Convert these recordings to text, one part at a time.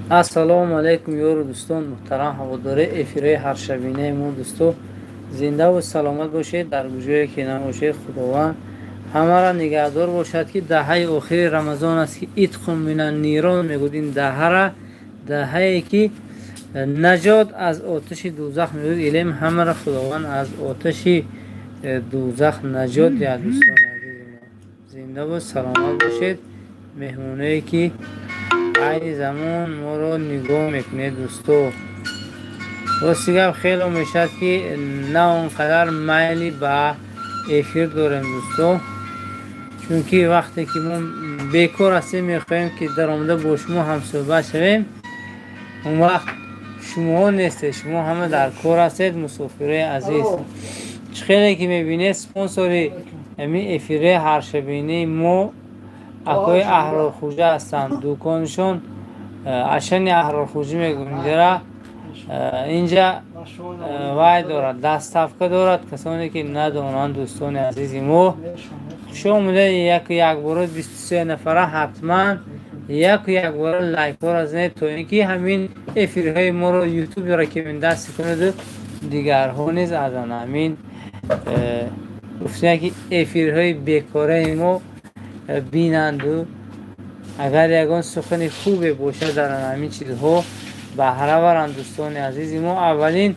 Ассалому алайкум, ёру дӯстон, муҳтарам ҳаводори эфирҳои ҳаршабинаи мо. Дӯсто, зиндаву саломат бошед, дар куҷое ки набошед, Худованд ҳамаро нигаҳдор бошад, ки даҳаи охири Рамазон аст, ки عتق من النيران мегӯд. Ин даҳара даҳае ки наҷот аз оташи дӯзах мегӯд. Илем ҳамаро Худованд аз оташи дӯзах наҷот диҳад. Дӯстони азизи мо, зиндаву саломат бошед. Меҳмоное ки айни замон моро нигоҳ мекунед, дӯсто, рости гап, хело мешавад, ки на он қадар майли ба эфир дорем, дӯсто, чунки вақте ки мо бекор ҳастем, мехоҳем, ки даромада бо шумо ҳамсӯҳбат шавем, он вақт шумоҳо нестед, шумо ҳама дар кор ҳастед. Мусофирои азиз, чӣ хеле ки мебинед, спонсори ҳамин эфираи ҳаршабинаи мо акои Аҳрорхӯҷа ҳастанд. Дуконшон Ашани Аҳрорхӯҷӣ мегӯм. Инҷара инҷа вай дорад, доставка дорад. Касоне ки надонанд, дӯстони азизи мо, хуш омуда. Яку якбора 23 нафара, ҳатман яку якбора лайкҳоро занед, то ин ки ҳамин эфирҳои моро Ютуб рекомендация кунаду дигарҳо низ аз ҳамин гуфтем, ки эфирҳои бекораи мо бинанду, агар ягон сухани хубе бошад, дар ҳамин чизҳо баҳра баранд. Дӯстони азизи мо, аввалин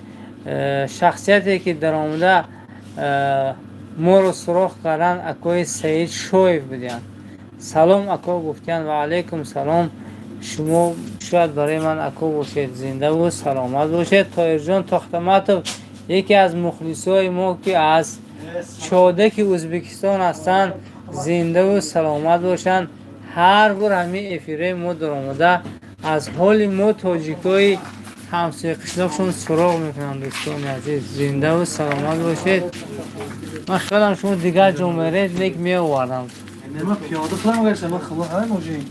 шахсияте ки даромада моро суроғ карданд, акои Саид Шоев будиянд. «Салом, ако», гуфтиянд. Ва алайкум салом. Шумо шояд барои ман ако бошед. Зиндаву саломат бошед. Тоирҷон Тохтаматов, яке аз мухлисои мо, ки аз Чодаки Ӯзбекистон ҳастанд, зиндаву саломат бошанд. Ҳар бор ҳамин эфираи мо даромада, аз ҳоли мо, тоҷикои ҳамсоя қишлоқшон, суроғ мекунанд. Дӯстони азиз, зиндаву саломат бошед. Ман хиёлам, шумо дигар ҷо меред, лек меовардам. Ман пиёда худам гаштам, ман худам ҳамин мошин.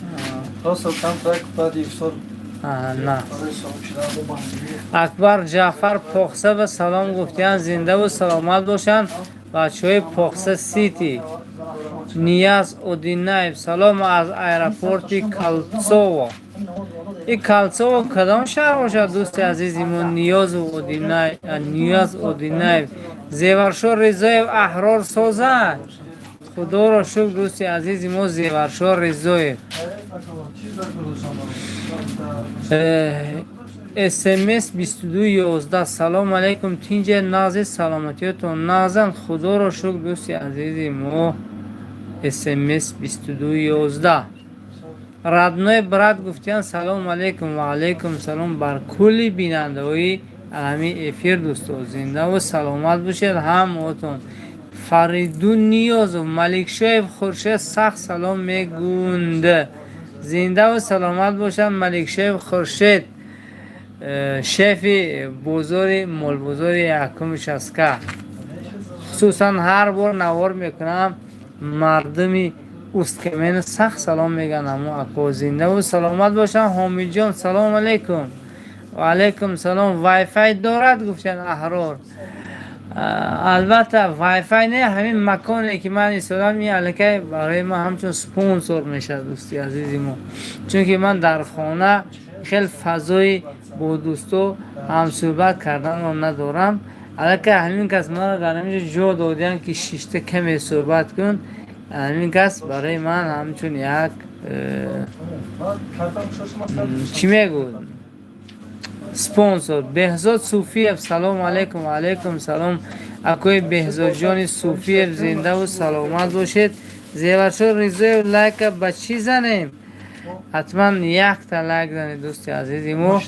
Просто там трак баъди ифтор. На, Акбар Ҷаъфар Похса ба салом гуфтиянд, зиндаву саломат бошанд бачаҳои Похса Сити. Нияз Одинаев: «Салом аз аэропорти Кольцово». И Кольцово кадом шаҳр бошад, дӯсти азизи мо Ниёз Одинаев? Зеваршо Ризоев: «Аҳрор созад». Худоро шукр, дӯсти азизи мо Зеваршо Ризоев. СМС 2211: «Салом алайкум, тинҷе, нағзи, саломатиётон?» Нағзан, худоро шукр, дӯсти азизи мо СМС 2211. «Родной брат», гуфтиянд. Салом алайкум. Ва алайкум салом бар кулли бинандаҳои ҳамин эфир. Дӯсто, зиндаву саломат бошед ҳамаотон. Фаридун Ниёзов: «Маликшоев Хуршед сахт салом мегӯнд». Зиндаву саломат бошанд Маликшоев Хуршед, шефи бозори молбозори якуми шаска. Хусусан ҳар бор навор мекунам, мардуми Усткамена сахт салом мегӯянд ҳамо ако. Зиндаву саломат бошанд. Ҳомидҷон: «Салом алайкум». Ва алайкум салом. «Вайфай дорад», гуфтанд Аҳрор. Албатта, вайфай не, ҳамин маконе ки ман истодам, ин аллакай барои ман ҳамчун спонсор мешавад, дӯсти азизи мо, чунки ман дар хона хел фазои бо дӯсто ҳамсӯҳбат карданро надорам. Аллакай ҳамин кас маро дар ҳаминҷо ҷо додиянд, ки шишта каме суҳбат кун. Ҳамин кас барои ман ҳамчун як чӣ мегӯд, спонсор. Беҳзод Суфиев: «Салому алайкум». Ва алайкум салом, акои Беҳзодҷони Суфиев, зиндаву саломат бошед. Зеваршо Ризоев: «Лайка ба чӣ занем?» Ҳатман якта лайк занед, дӯсти азизи мо.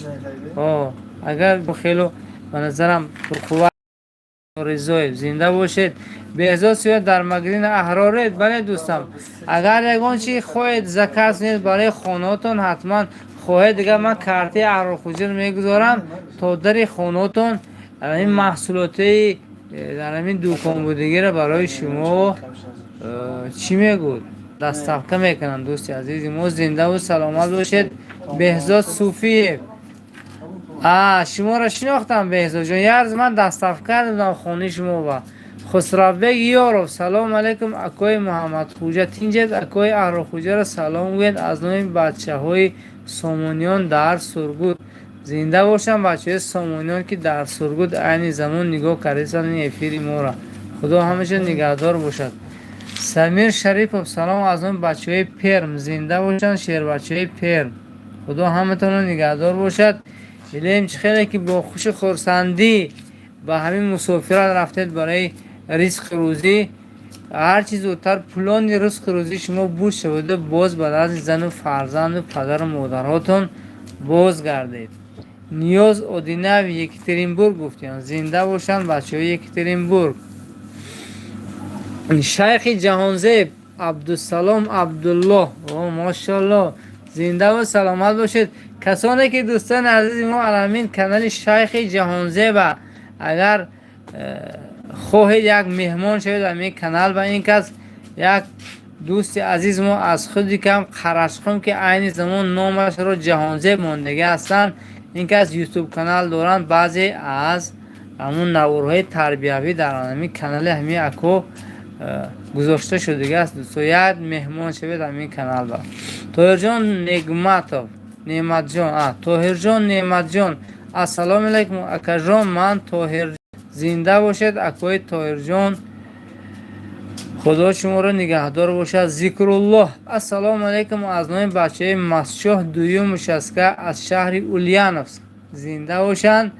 Агар хело ба назарам пурқувват. Ризоев, зинда бошед. Беҳзод Суфиев: «Дар магазини Аҳроред?» Бале, дӯстам. Агар ягон чи хоҳед, заказ кунед барои хонаотон, ҳатман хоҳед, дигар ман картаи Аҳрорхӯҷиро мегузорам, то дари хонаотон ин маҳсулотҳои дар ҳамин дуконбудагиро барои шумо чӣ мегӯд, доставка мекунанд. Дӯсти азизи мо, зиндаву саломат бошед. Беҳзод Суфиев, а шуморо шинохтам, Беҳзодҷон. Як рӯз ман доставка кардам хонаи шумо ва Хусравбек Ёров, салом алейкум, акои Муҳаммадхуҷа, тинҷед? Акои Аҳрорхуҷаро салом гӯед аз номи бачаҳои Сомониён дар Сургут. Зинда бошанд бачаҳои Сомониён, ки дар Сургут айни замон нигоҳ кардастанд ин эфири моро. Худо ҳамеша нигаҳдор бошад. Самир Шарипов, салом аз номи бачаҳои Перм. Зинда бошанд шербачаҳои Перм. Худо ҳаматонро нигаҳдор бошад. Илоҳим, чӣ хеле ки бо хушу хурсандӣ ба ҳамин мусофират рафтед барои ризқи рӯзӣ, ҳарчи зудтар пулони ризқи рӯзӣ шумо буд шаваду боз ба назди зану фарзанду падару модарҳотон боз гардед. Ниёз Одинаев, Екатеринбург гуфтем. Зинда бошанд бачаҳои Екатеринбург. Шайхи Ҷаҳонзеб Абдусалом Абдуллоҳ, о мошалло, зиндаву саломат бошед. Касоне ки, дӯстони азизи мо, аламин канали Шайхи Ҷаҳонзеба агар хоҳед як меҳмон шавед ҳамин канал ба, ин кас як дӯсти азиз мо аз худи кам Қарашқум, ки айни замон номашро Ҷаҳонзеб мондагӣ ҳастанд. Ин кас ютуб канал доранд. Баъзе аз ҳамун наворҳои тарбиявӣ дар ҳамин канали ҳамин ако гузошта шудагиаст. Дӯсто, як меҳмон шавед ҳамин канал ба. Тоҳирҷон Негматов, Неъматҷон, Тоҳирҷон Неъматҷон, ассалому алайкум, акаҷон, ман Тоҳир. Зинда бошед, акои Тоҳирҷон, худо шуморо нигаҳдор бошад. Зикруллоҳ, ассалому алайкум, аз номи бачаи Масчоҳ, дуюм участка, аз шаҳри Ульяновск. Зинда бошанд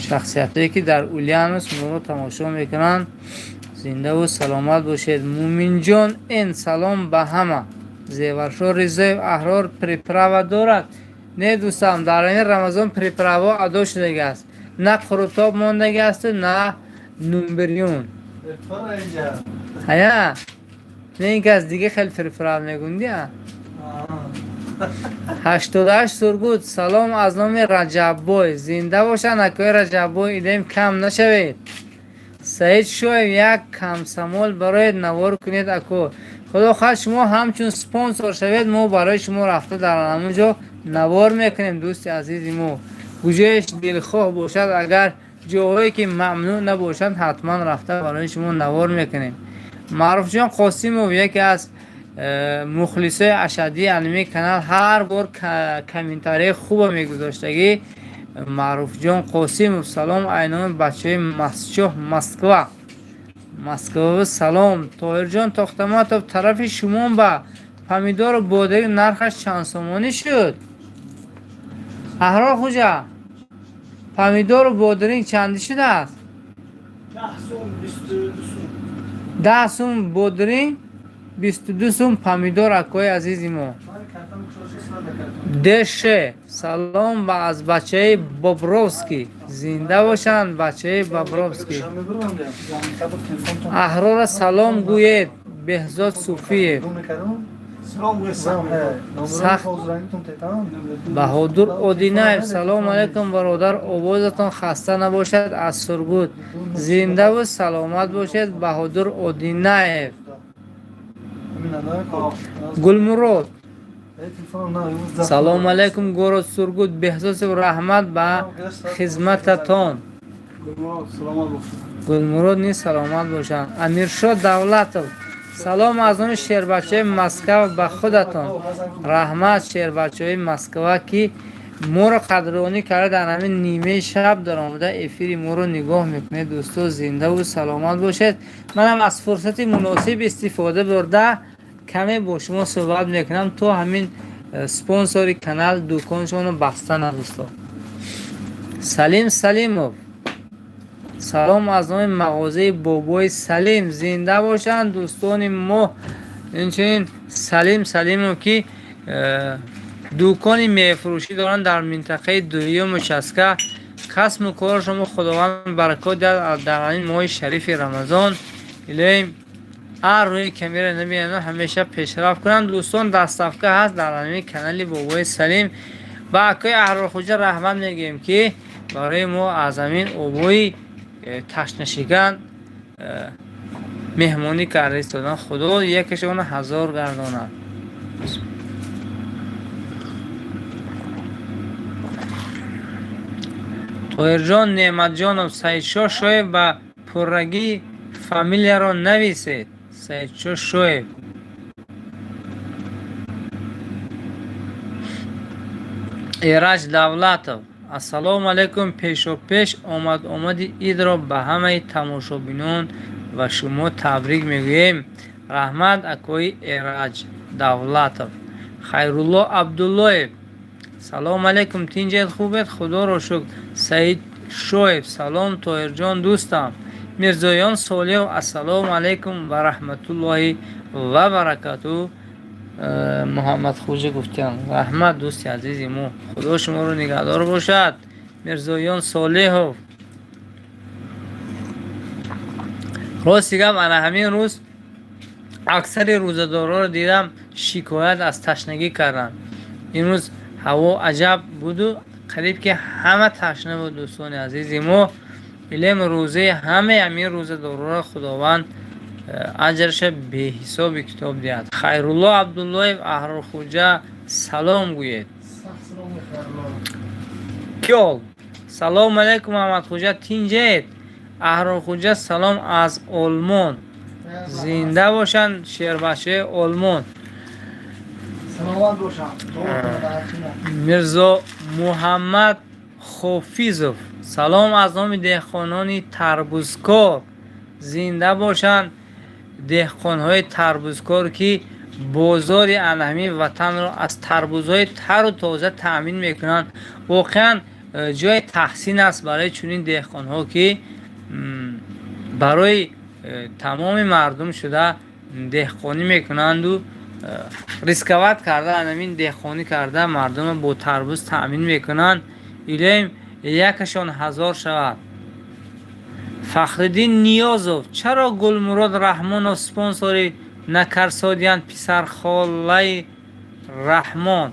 шахсиятҳое, ки дар Ульяновск моро тамошо мекунанд. Зиндаву саломат бошед. Муминҷон н, салом ба ҳама. Зеваршо Ризоев, Аҳрор приправа дорад? Не, дӯстам, дар ин Рамазон приправа адо шудагиаст. На қурутоб мондагиасту, на нунбирён. Ҳая, не, ин кас дига хеле приправа мегӯндия. 88 Сургут, салом аз номи Раҷаббой. Зинда бошанд акои Раҷаббой, идем, кам нашавед. Саид Шоев, як комсомол барои навор кунед, ако. Худо хоҳад, шумо ҳамчун спонсор шавед, мо барои шумо рафта дар ҳамон ҷо навор мекунем, дӯсти азизи мо. Куҷоеш дилхоҳ бошад, агар ҷоҳое ки мамнӯъ набошанд, ҳатман рафта барои шумо навор мекунем. Маъруфҷон Қосимов, яке аз мухлисои ашаддии аними канал, ҳар бор комментарияи хуба мегузоштагӣ. Маъруфҷон Қосимов, салом айноми бачаҳои Масчоҳ, Москва. Москва салом. Тоҳирҷон Тохтаматов, тарафи шумо ба помидору бодиринг нархаш чанд сомонӣ шуд? Аҳрор Хуҷа, помидору бодиринг чандӣ шудааст? 10 сум бодиринг, 22 сум помидор, акои азизи мо. Деше, салом ба аз бачаи Бобровский. Зинда бошанд бачаи Бобровский. Аҳрора салом гӯед. Беҳзод Суфиев. Сахт. Баҳодур Одинаев, салому алайкум, бародар, овозатон хаста набошад, аз Сургут. Зиндаву саломат бошед, Баҳодур Одинаев. Гулмурод, салому алайкум, город Сургут. Беҳзосов, раҳмат ба хизмататон. Гулмурод низ саломат бошанд. Амиршод Давлатов, салом аз номи шербачаҳои Москва ба худатон. Раҳмат, шербачаҳои Москва, ки моро қадрдонӣ карда, дар ҳамин нимаи шаб даромада эфири моро нигоҳ мекунед. Дӯсто, зиндаву саломат бошед. Манам аз фурсати муносиб истифода бурда каме бо шумо суҳбат мекунам, то ҳамин спонсори канал дуконшонро баста на, дӯсто. Салим Салимов, салом аз номи мағозаи Бобои Салим. Зинда бошанд дӯстони мо. Инчунин Салим Салимов, ки дукони мевафурӯшӣ доранд дар минтақаи дуюм участка. Касбу кори шумо Худованд баракот диҳад дар ҳамин моҳи шарифи Рамазон. Илоҳим, ҳар рӯи камера набинанд, ҳамеша пешрафт кунанд. Дӯстон, доставка ҳаст дар ҳамин канали Бобои Салим. Ба акои Аҳрорхуҷа раҳмат мегӯем, ки барои мо аз ҳамин обои ташнашикан меҳмонӣ карда истодан. Худо якешона ҳазор гардонад. Тоҳирҷон Неъматҷонов, Саидшоҳ Шоев ба Пуррагӣ фамилияро нависед. Саидшо Шоев. Эраҷ Давлатов. Ассалому алайкум, пешопеш омад-омади идро ба ҳамаи тамошобинон ва шумо табрик мегӯем. Раҳмат, акои Эраҷ Давлатов. Хайрулло Абдуллоев. Салому алайкум, тинҷед, хубед, худоро шукр. Саид Шоев. Салом, Тоҳирҷон дӯстам. Мирзоён Солиҳов. Ассалому алайкум ва раҳматуллоҳи ва баракату. Муҳаммадхӯҷа гуфтиям. Раҳмат, дӯсти азизи мо, худо шуморо нигаҳдор бошад. Мирзоён Солиҳов. Рости гап, ана ҳамин рӯз аксари рӯзадорро дидам, шикоят аз ташнагӣ карданд. Имрӯз ҳаво аҷаб буду, қариб ки ҳама ташна буд. Дӯстони азизи мо, илем рӯзаи ҳамаи ҳамин рӯзадорро Худованд аҷрша беҳисоби китоб диҳад. Хайрулло Абдуллоев. Аҳрорхӯҷа салом гӯед. Кёл. Салому алайкум, Муҳаммадхӯҷа, тинҷед? Аҳрорхӯҷа, салом аз Олмон. Зинда бошанд шербачаи Олмон. Саломат бошанд. Мирзо Муҳаммад Хофизов. Салом аз номи деҳқонони тарбузкор. Зинда бошанд деҳқонҳои тарбузкор, ки бозори анаҳамин ватанро аз тарбузҳои тару тоза таъмин мекунанд. Воқеан ҷои таҳсин аст барои чунин деҳқонҳо, ки барои тамоми мардум шуда деҳқонӣ мекунанду рисковать карда, анамин деҳқонӣ карда, мардумро бо тарбуз таъмин мекунанд. Илоҳим, якашон ҳазор шавад. Фахриддин Ниёзов. Чаро Гулмурод Раҳмонов спонсорӣ накарсодиянд, писархолаи Раҳмон?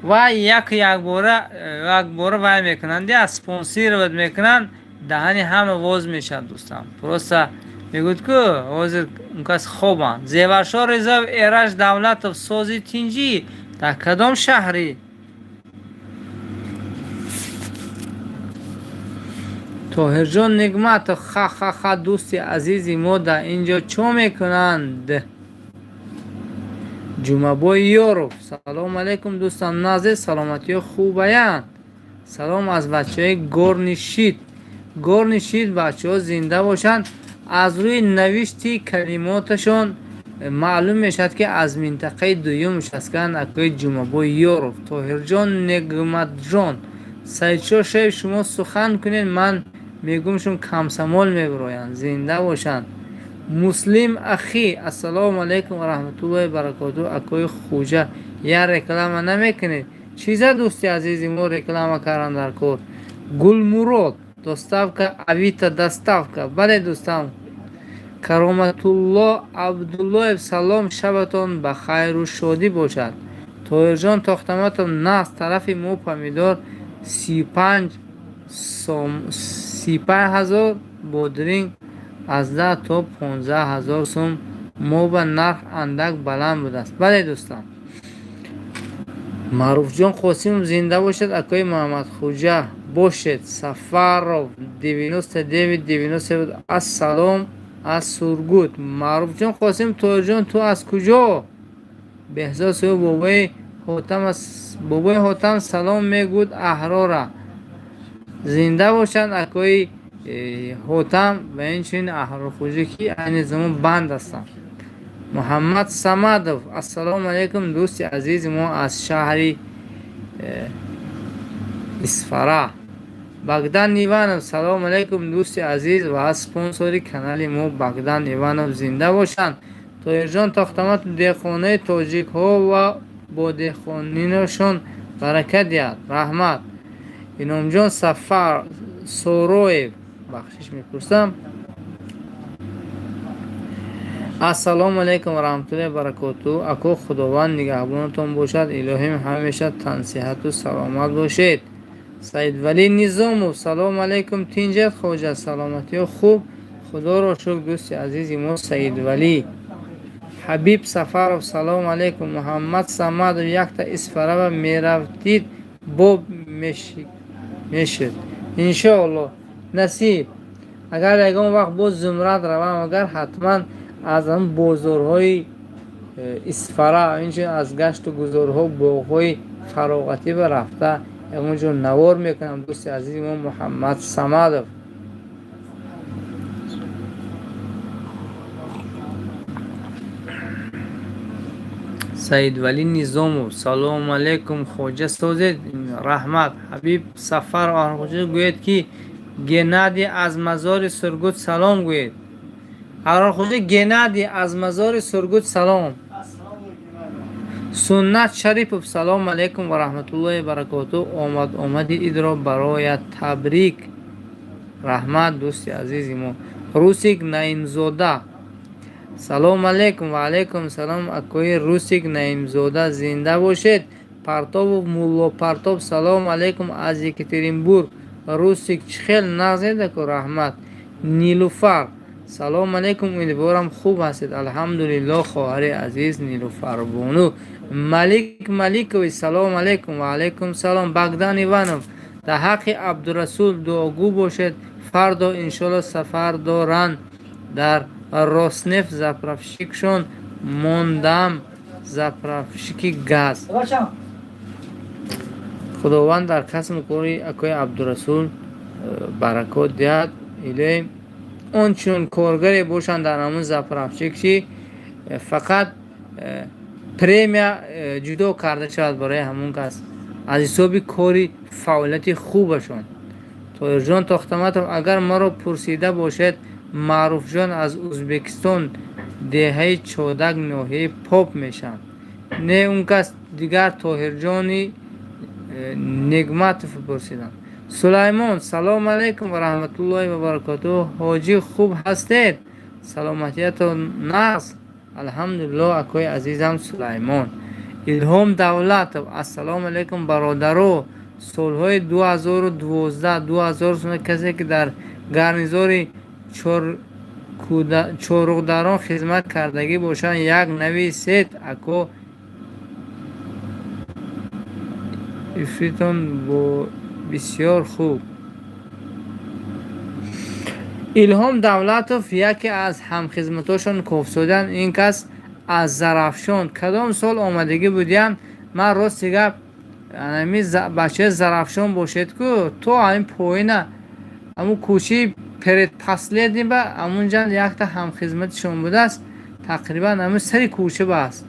Ва як якбора якбора вай мекунанд, я спонсировать мекунанд, даҳани ҳама воз мешавад, дӯстам. Просто мегӯд, ку ҳозир он кас хобанд. Зеваршо Резоев. Эраҷ Давлатов, сози тинҷӣ, дар кадом шаҳрӣ? Тоҳирҷон Нигматов. Ха-ха-ха, дӯсти азизи мо дар ин ҷо чо мекунанд? Ҷумабой Ёров. Салому алайкум, дӯстам, назир, саломатиҳо хубаянд? Салом аз бачаҳои Горнишит. Горнишит бачаҳо зинда бошанд. Аз рӯи навишти калимоташон маълум мешавад, ки аз минтақаи дуюм нишастгаанд акои Ҷумабой Ёров. Тоҳирҷон Негматҷон. Саидшо Шоев, шумо сухан кунед, ман мегӯмшон комсомол мебироянд. Зинда бошанд. Муслим Ахи. Ассалому алайкум ва раҳматуллоҳи баракоту, акои Хуҷа, я реклама намекунед? Чиза, дӯсти азизи мо, реклама кардан дар кор? Гулмурод. Доставка, Авито доставка, бале, дӯстам. Кароматулло Абдуллоев. Салом, шабатон ба хайру шодӣ бошад. Тоҳирҷон Тохтаматов, нағз. Тарафи мо помидор 35 ҳазор, бодринг аз 10 то 15 ҳазор сум. Мо ба нарх андак баланд будааст. Бале, дӯстам. Маъруфҷон Қосимов. Зинда бошад акои Муҳаммадхӯҷа, бошед. Сафаров 99 97. Ассалом аз Сургут. Маъруфҷон Қосим. Тоҳирҷон, ту аз куҷо? Беҳзод Соҳиб. Бобои Ҳотам салом мегӯд Аҳрора. Зинда бошанд акои Ҳотам ва инчунин Аҳрорхӯҷа, ки айни замон банд ҳастанд. Муҳаммад Самадов. Ассалому алайкум, дӯсти азизи мо аз шаҳри Исфара. Богдан Иванов. Салому алайкум, дӯсти азиз ва спонсори канали мо Богдан Иванов, зинда бошанд. Тоҳирҷон Тохтаматов, деҳқонои тоҷикҳо ва бо деҳқонинашон баракат диҳад. Раҳмат. Иномҷон Сафар Сороев, бахшиш мепурсам. Ассалому алайкум ва раҳматуллоҳи баракоту, ако, Худованд нигаҳбонатон бошад. Илоҳим, ҳамеша тансиҳату саломат бошед. Саидвалӣ Низомов. Салому алайкум, тинҷат, хоҷа, саломатиҳо хуб, худоро шукр. Дӯсти азизи мо Саидвалӣ. Ҳабиб Сафаров. Салому алайкум. Муҳаммад Самадов. Якта Исфарава мерафтид, боб мешуд, иншоалло, насиб. Агар ягон вақт боз Зумрад равам, агар ҳатман аз ҳамн бозорҳои Исфара, инчунин аз гашту гузорҳо, боғҳои фароғатӣ ба рафта ягон ҷо навор мекунам. Дӯсти азизи мо Муҳаммад Самадов. Саидвалӣ Низомов: салому алейкум, хоҷа, созед? Раҳмат. Ҳабиб Сафар: хоҷа, гӯед, ки Геннадий аз мазори Сургут салом гӯед. Арорхоҷа, Геннадий аз мазори Сургут салом. Суннат Шарипов: салому алейкум ва раҳматуллоҳи баракоту, омад омади идро бароят табрик. Раҳмат, дӯсти азизи мо. Русик Наимзода: салому алейкум. Ва алейкум салом, акои Русик Наимзода, зинда бошед. Партовов Мулло Партов: салому алейкум аз Екатеринбург. Русик, чӣ хел, нағзедаку? Раҳмат. Нилуфар: салому алейкум, умедворам, хуб ҳастед. Алҳамдулилло, хоҳари азиз Нилуфарбону. Малик Маликович: салому алейкум. Ва алейкум салом. Богдан Иванов: дар ҳаққи Абдурасул дуогӯ бошед, фардо иншолло сафар доранд, дар Роснефт заправщикшон мондам, заправщики газ. Худованд дар касбу кори акои Абдурасул баракот диҳад. Илоҳӣ, он чунон коргаре бошанд дар ҳамун заправщик, чи фақат премия ҷудо карда шавад барои ҳамун кас аз ҳисоби кори фаъолияти хубашон. Тоҳирҷон Тохтаматов: агар маро пурсида бошед, Маъруфҷон аз Ӯзбекистон, деҳаи Чодак, ноҳияи Поп мешавам. Не, он кас дигар Тоҳирҷони Негматов пурсидам. Сулаймон: салому алейкум ва раҳматуллоҳи ва баракотуҳ, ҳоҷӣ, хуб ҳастед? Саломатиятон нағз? Алҳамдулилло, акои азизам Сулаймон. Илҳом Давлатов: ассалому алейкум, бародаро, солҳои 2012, 2000 касе ки дар гарнизони Чоруғдарон хизмат кардагӣ бошанд, як нависед. Ако, ифритон бисёр хуб. Илҳом Давлатов яке аз ҳамхизматошон кофсодан. Ин кас аз Зарафшон кадом сол омадагӣ будиям? Ман, рости гап, ами бачаи Зарафшон бошед ку, то ҳамин поина, ҳамун кӯчаи предпоследний ба ҳамунҷа якта ҳамхизматишон будааст, тақрибан ҳамун сари кӯча ба аст.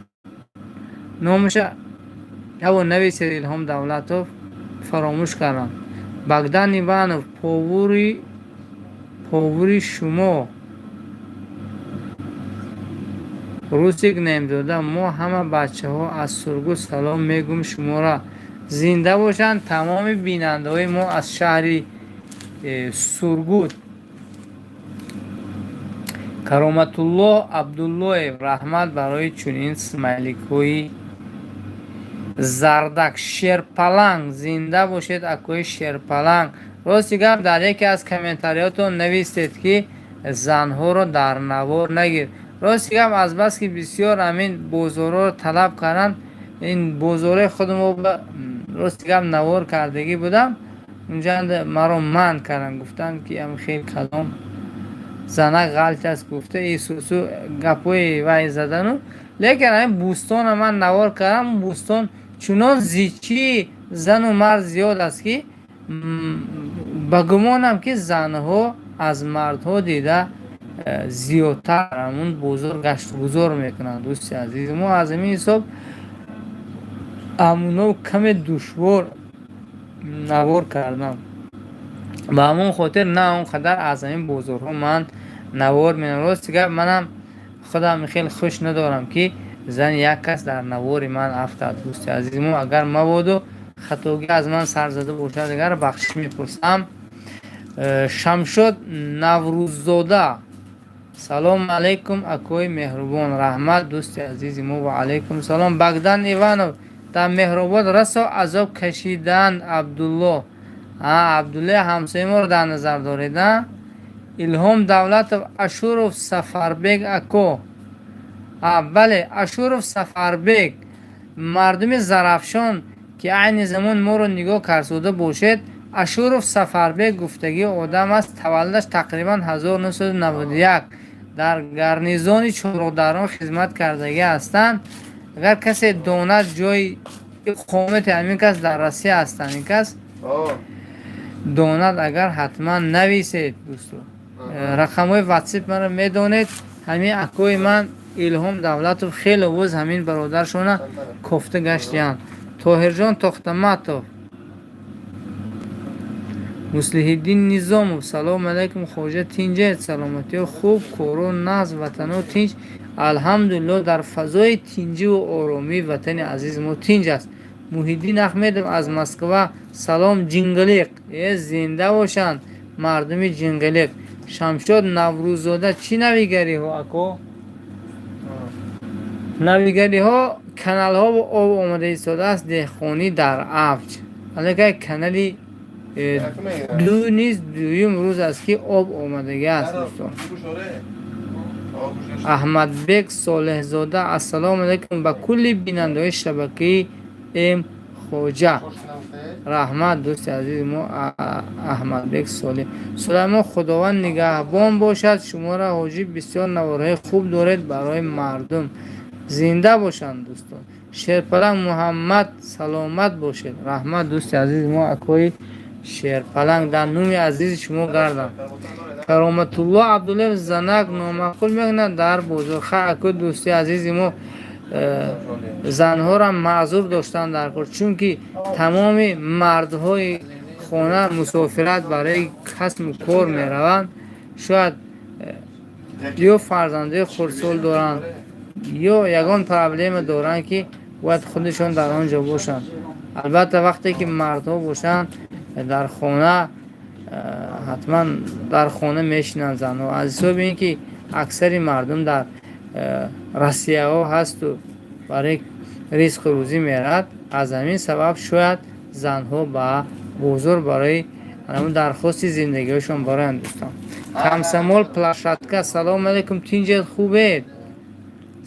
Номаша яво нависед. Илҳом Давлатов, фаромӯш кардам. Богдан Иванов: повури шумо. Русик Наимзода: мо ҳама бачаҳо аз Сургут салом мегӯм шуморо. Зинда бошанд тамоми бинандаҳои мо аз шаҳри Сургут. Кароматулло Абдуллоев: раҳмат барои чунин смайликҳои зардак. Шерпаланг: зинда бошед, акои Шерпаланг. Рости гап, дар яке аз комментариётон навистед, ки занҳоро дар навор нагир. Рости гап, азбаски бисёр ҳамин бозорҳоро талаб карданд, ин бозорҳои худмо, рости гап, навор кардагӣ будам, унҷа маро манъ карданд, гуфтанд, ки ам хел калом занак ғалт аст, гуфта исусу гапҳои вай задану. Лекин ҳамин бӯстона ман навор кардам. Бӯстон чунон зичии зану мард зиёд аст, ки ба гумонам, ки занҳо аз мардҳо дида зиёдтар ҳамун бозор гаштугузор мекунанд. Дӯсти азиз мо, аз ҳамин ҳисоб ҳамуно каме душвор навор кардам. Ба ҳамон хотир на он қадар аз ҳамин бозорҳо ман навор менам. Рости гап, манам худам хеле хуш надорам, ки зани як кас дар навори ман афтад. Дӯсти азизи мо, агар мабодо хатогӣ аз ман сар зада бошад, агар бахшиш мепурсам. Шамшод Наврӯззода: салому алайкум, акои меҳрубон. Раҳмат, дӯсти азизи мо, ва алайкум салом. Богдан Иванов: дар Меҳробод расо азоб кашиданд. Абдулло, Абдуллои ҳамсояи моро дар назар доред, а? Илҳом Давлатов: Ашуров Сафарбек ако. Бале, Ашуров Сафарбек. Мардуми Зарафшон, ки айни замон моро нигоҳ карсуда бошед. Ашуров Сафарбек гуфтагӣ одам аст, таваллудаш тақрибан 1991, дар гарнизони Чорроҳдарон хизмат кардагӣ ҳастанд. Агар касе донад ҷои иқомати ҳамин кас, дар Россия ҳастанд, ин кас донад агар, ҳатман нависед, дӯсто. Рақамҳои Ватсап маро медонед. Ҳамин акои ман Илҳом Давлатов хеле боз ҳамин бародаршона кофта гаштиянд. Тоҳирҷон Тохтаматов, Муслиҳиддин Низомов, салому алайкум, хоҷа, тинҷед, саломатиҳо хуб, коро нағз, ватано тинҷ? Алҳамдулилло, дар фазои тинҷиву оромии ватани азизи мо тинҷ аст. Муҳиддин Ахмедов аз Москва, салом, Ҷинғилиқ. Зинда бошанд мардуми Ҷинғилиқ. Шамшод Наврӯззода, чӣ навигариҳо, ако? Навигариҳо: каналҳо об омада истодааст, деҳқонӣ дар авҷ. Аллакай канали ду низ дуюм рӯз аст, ки об омадагӣ аст, дӯстон. Аҳмадбек Солеҳзода, ассалому алайкум ба кулли бинандаҳои шабакаи М Хоҷа. Раҳмат, дӯсти азизи мо Аҳмадбек Солеҳ. Сулаймон, Худованд нигаҳбон бошад шуморо, ҳоҷӣ, бисёр наворҳои хуб доред барои мардум. Зинда бошанд дӯстон. Шерпаланг Муҳаммад, саломат бошед. Раҳмат, дӯсти азизи мо акои Шерпаланг, дар нуми азизи шумо гардам. Кароматулло Абдуллаев, занак номаъқул мекунад дар бозор. Ха, акои дӯсти азизи мо, занҳоро маъзур доштан дар кор, чунки тамоми мардҳои хона мусофират барои касбу кор мераванд. Шояд ё фарзандои хурдсол доранд, ё ягон проблема доранд, ки бояд худашон дар он ҷо бошанд. Албатта, вақте ки мардҳо бошанд дар хона, ҳатман дар хона мешинанд занҳо. Аз ҳисоби ин ки аксари мардум дар Россияҳо ҳасту барои ризқу рӯзӣ меравад, аз ҳамин сабаб шояд занҳо ба бозор барои дархости зиндагиҳошон бароянд. Дӯстон, Комсомол площадка, салому алайкум, тинҷед, хубед?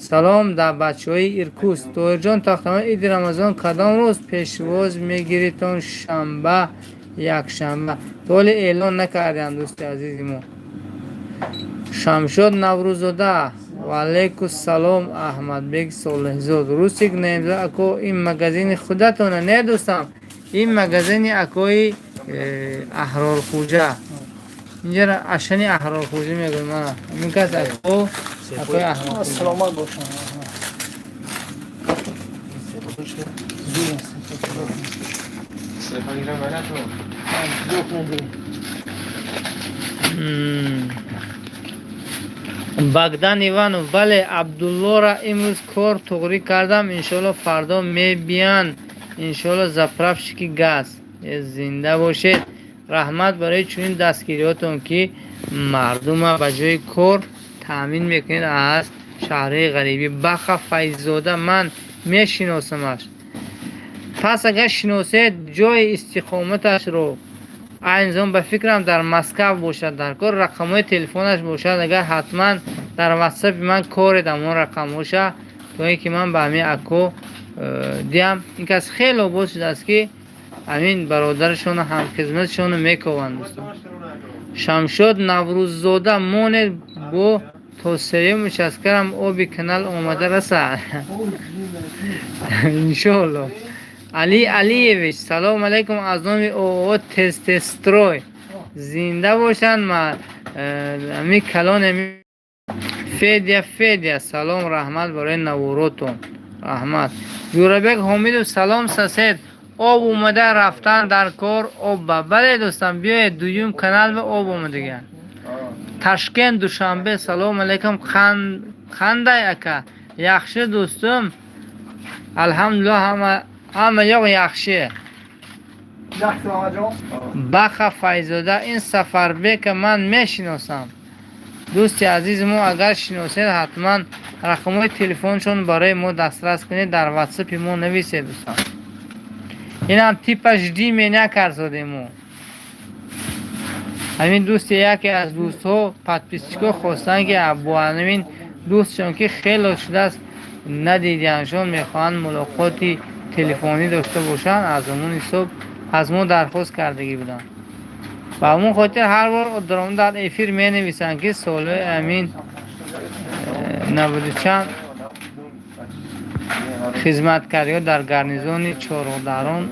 Салом дар бачаҳои Иркутск. Тоҳирҷон Тахтамон, иди Рамазон кадом рӯз пешвоз мегиритон? Шанба, якшанба, то ҳоле эълон накардиам, дӯсти азизи мо. Шамшод Наврӯзода, ваалайкум салом. Аҳмадбек Солеҳзод, Русик Наимзода, ако, ин магазини худатона? Не, дӯстам, ин магазини акои Аҳрорхӯҷа. Инҷара ашани Аҳрорхӯҷа мегӯям мана ин кас ако, акои Аҳрорхӯҷа. Саломат бошанд. Зур аст. Телефон гирам вайна ту. Yo'q, надорем. Богдан Иванов, бале, Абдуллора имрӯз кор туғрӣ кардам, иншоалло фардо мебиянд, иншоалло, заправщики газ. Зинда бошед, раҳмат барои чунин дастгириҳотон, ки мардума ба ҷои кор таъмин мекунед аз шаҳрҳои ғарибӣ. Баха Файззода, ман мешиносамаш. Пас агар шиносед, ҷои истиқоматашро, айни замон ба фикрам дар Москав бошад, дар кор рақамҳои телефонаш бошад агар, ҳатман дар Ватсапи ман коред ҳамон рақамҳоша, то ин ки ман ба ҳамин ако диҳам. Ин кас хеле обод шудааст, ки ҳамин бародарашону ҳамхизматшону мекованд, дӯстон. Шамшод Наврӯззода, монед, бо то сеюм участкарам оби канал омада расад, иншоалло. Али Алиевич, салому алайкум аз номи ООО «Тезтезстрой». Зинда бошанд ами калон. Федя, Федя, салом, раҳмат барои наворотон, раҳмат. Ҷӯрабек Ҳомидов, салом, сосед, об омада рафтан дар кор об ба. Бале, дӯстам, биёед, дуюм канал ба об омадагиан. Ташкент, Душанбе, салому алайкум, қандай ака? Яхши, дӯстум, алҳамдулилло, ҳама ёқ яхши. Яхши, Мамаҷон. Баха Файзода, ин Сафарбека ман мешиносам. Дӯсти азизи мо, агар шиносед, ҳатман рақамҳои телефоншон барои мо дастрас кунед, дар Ватсапи мо нависед, дӯстон. Инам типа жди меня карзодем мо. Ҳамин дӯсти, яке аз дӯстҳо, подписчикҳо хостанд, ки бо ҳамин дӯстшон, ки хело шудааст надидианшон, мехоҳанд мулоқоти телефонӣ дошта бошанд. Аз ҳамон ҳисоб Аз мо дархост кардагӣ буданд. Ба ҳамон хотир ҳар бор дар эфир менависанд, ки соли амин наваду чанд хизмат кард ё дар гарнизони Чорғдарон.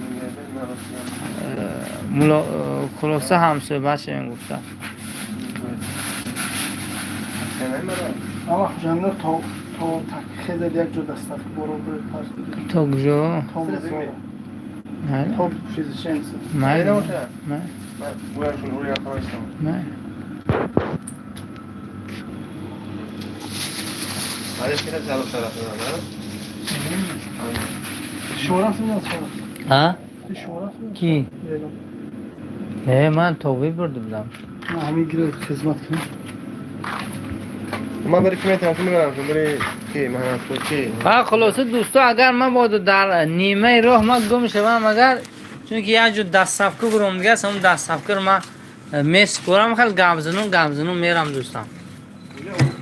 Хулоса, ҳамсӯҳбат шавем гуфта. Ама Хуҷанда то хезад як ҷо доставка боро парс. То куҷо? То Мазора. То физишенса. Майли. Майли. Шумо рафтед? А? Шумо рафтед? Ки? Не, ман то бурда будам. Ҳамин гирад хизмат кунем. Ман барои ки метавонам, мебарам, барои ки ман ки. Ва хулоса, дӯсто, агар ман бодо дар нимаи роҳ ман гум шавам, агар чунки як ҷо доставка бурам дига, ҳамон доставкаро ман месупорам, хел гапзанон гапзанон мерам, дӯстам.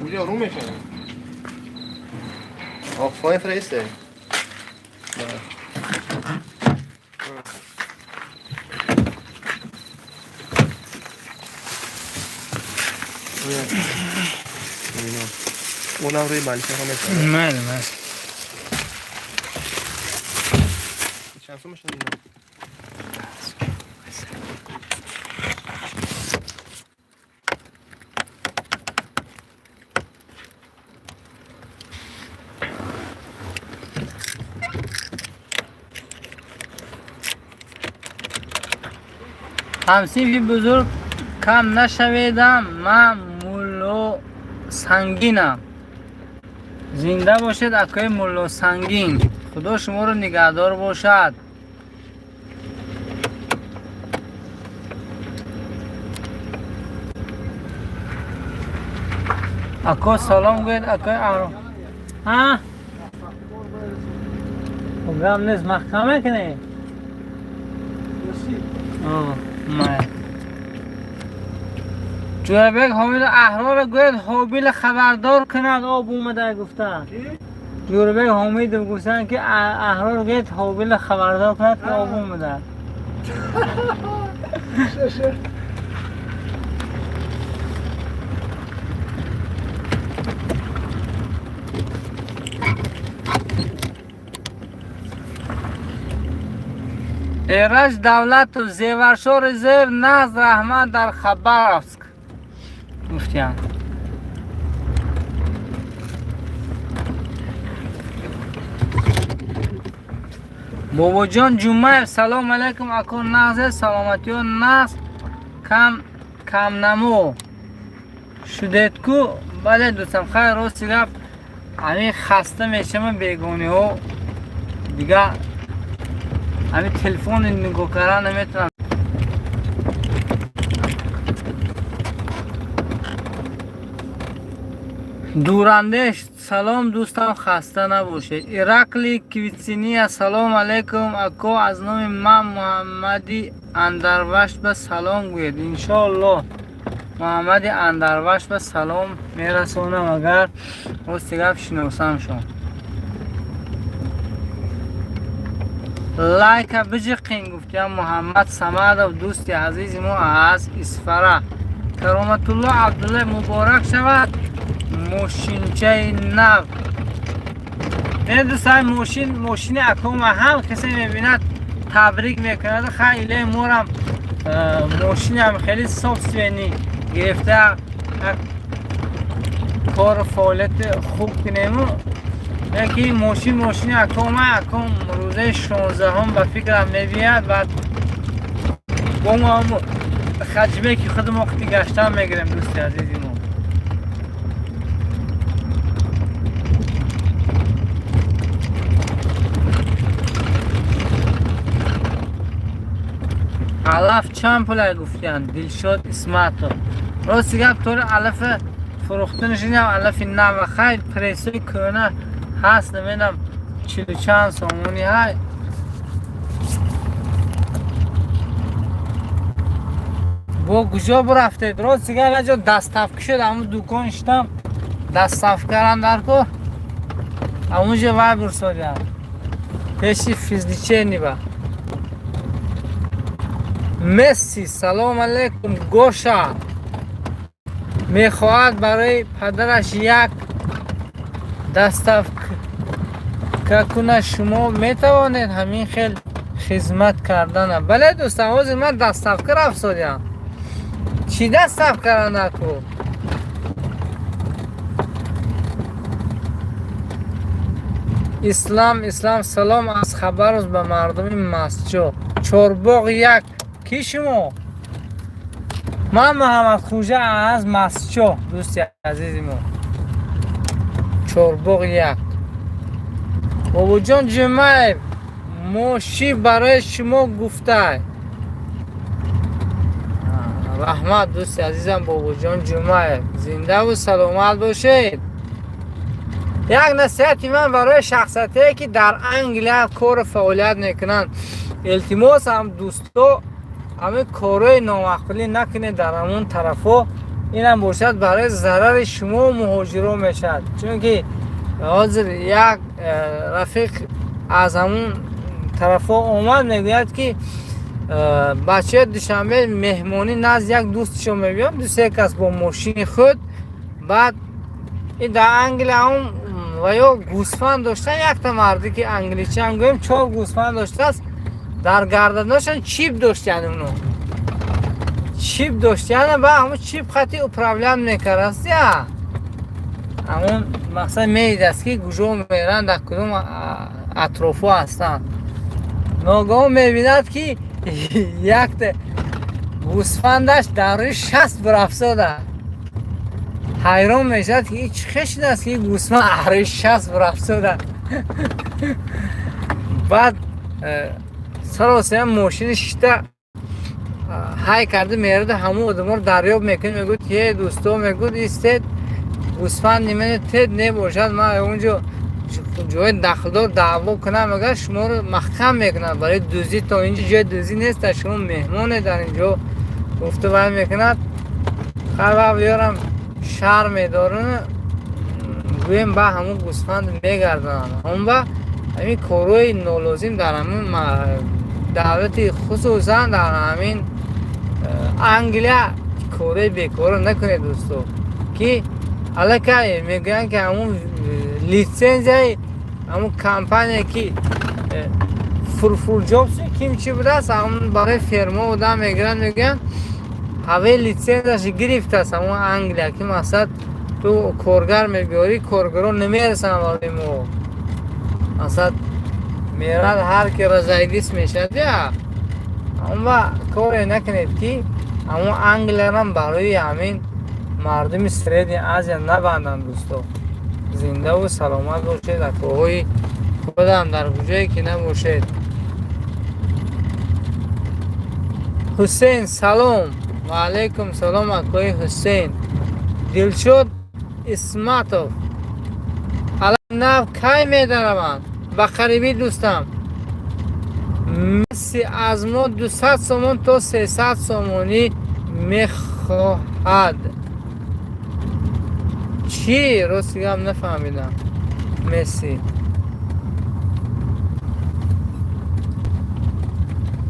Уҷа ру мешавам. Оффои фрейсте. Онам рӯи балиша ҳам мешавад. Майли, майли. Чанд сум мешавад ино? Ҳамсинфи бузург кам нашаведам, ман Мулло Сангинам. Зинда бошед, акои Мулло Сангин, Худо шуморо нигаҳдор бошад. Ако, салом гӯед, акои Аро. А, гап нест, маҳкам мекунед. Май. Ҷӯрабек Ҳомилов, Аҳрорро гӯяд, Ҳобила хабардор кунад, об омада гуфта. Ҷӯрабек Ҳомидов гуфтанд, ки Аҳрор гӯяд, Ҳобила хабардор кунад, ки об омада. Эраҷ Давлатов, зеваршори зев нағз, раҳмат, дар Хабаровск гуфтиянд. Бобоҷон Ҷумаев, салом алайкум, ако, нағзе, саломатиё нағз, кам камнамо шудедку? Бале, дӯстам, хайр, рости гап, ҳамин хаста мешавам, бегониҳо дига ҳамин телефони нигоҳ кардан наметавонам. Дурандеш, салом, дӯстам, хаста набошед. Иракли Квитсиния, салом алайкум, ако, аз номи ман Муҳаммади Андарвашт ба салом гӯед. Иншоаллоҳ, Муҳаммади Андарвашт ба салом мерасонам, агар рости гап шиносам шон. Лайка биҷиқин гуфтиям Муҳаммад Самадов, дӯсти азизи мо аз Исфара. Кароматулло Абдуллаев, муборак шавад мошинчаи нав. Не, дӯстан, мошин мошини акома ҳам касе мебинад, табрик мекунад. Хай, илои морам мошинам хеле собственный гирифта, як кору фаъолияти хуб кунему. Яки мошин мошини акома, аком рӯзаи 16-ҳум ба фикрам мебияд, баъд бо мо хаҷме ки худ мо қити гаштан мегирем, дӯсти азизи мо. Алаф чанд пулай гуфтиянд Дилшод Исматов. Рости гап, тори алафи фурӯхтанашинам, алафи нава, хайр, прессои кӯҳна ҳаст, намедонам, чилу чанд сомонӣ ҳай. Бо куҷо бурафтед? Рости гап, як ҷо доставка шуд, ҳамун дукон шитам, доставка кардам дар кор, ҳамунҷо вай бурсодиам пеши физлечение ба. Месси, салом алейкум. Гоша мехоҳад барои падараш як доставка кунад. Шумо метавонед ҳамин хел хизмат кардана? Бале, дӯстам, ҳозир ман доставка рафтодиам. Чӣ доставкара наку? Ислам, Ислам, салом аз Хабаровск ба мардуми Масҷо. Чорбоғ як. Ки шумо? Ман Муҳаммадхӯҷа аз Масҷо, дӯсти азизи мо. Чорбоғ як. Бобоҷон Ҷумаев, моши барои шумо гуфтай. Раҳмат, дӯсти азизам Бобоҷон Ҷумаев. Зиндаву саломат бошед. Як насиҳати ман барои шахсиятое ки дар Англия кору фаъолият мекунанд. Илтимос ҳам, дӯсто, ҳамин корҳои номаъқулӣ накунед дар ҳамон тарафҳо. Инам бошад, барои зарари шумо муҳоҷиро мешавад. Чунки ҳозир як рафиқ аз ҳамон тарафҳо омад, мегӯяд ки бачаи Душанбе меҳмонӣ назди як дӯстшон мебиёд, ду се кас бо мошини худ. Баъд и дар Англия ҳам ва ё гӯсфанд доштан, якта марде ки англичан гӯем, чор гӯсфанд доштааст, дар гарданошон чип доштян, уно чип доштян, ба ҳамон чип хати управлять мекардаст, я ҳамон мақсад медидаст ки куҷо меранд, дар кудом атрофо ҳастанд. Ногаҳон мебинад ки якта гӯсфандаш дар рӯи 60 бирафтода. Ҳайрон мешавад ки чӣ хел шудааст ки гӯсфанд рӯи 60 бирафтода. Баъд саросема мошини шишта ҳай карда мерада, ҳамон одаморо дарёб мекунад, мегӯяд ки э дӯсто, мегӯяд, истед, гӯсфанди мани тед небошад, ман онҷо ҷои дахлдор даъво кунам, агар шуморо маҳкам мекунад барои дуздӣ, то инҷо ҷои дуздӣ нест, шумо меҳмоне дар инҷо, гуфта вай мекунад. Хайр, ёрам шарм медоранд, гӯем, ба ҳамон гӯсфанд мегардонанд. Ҳамон ба ҳамин корҳои нолозим дар ҳамин давлати, хусусан дар ҳамин Англия корҳои бекора накунед, дӯсто, ки аллакай мегӯянд ки ҳамон литсензияи ҳамон компания ки Фурфурҷобс ким чӣ будааст, ҳамон барои ферма одам мегиранд, мегӯянд, ҳаваи литсензияш гирифтааст ҳамон Англия, ки мақсад ту коргар мебиёрӣ, коргарон намерасанд барои мо. Мақсад мерад, ҳар ки разойдись мешавад, я ҳамон ба коре накунед ки ҳамон Англиярам барои ҳамин мардуми Средняя Азия набанданд. Дӯсто, зиндаву саломат бошед, акоҳои худам, дар куҷое ки набошед. Ҳусейн, салом. Ва алайкум салом, акои Ҳусейн. Дилшод Исматов, нав кай медараванд? Ба қарибӣ, дӯстам. Месси аз мо 200 сомон то 300 сомонӣ мехоҳад. Чӣ? Рости гап, нафаҳмидам. Месси,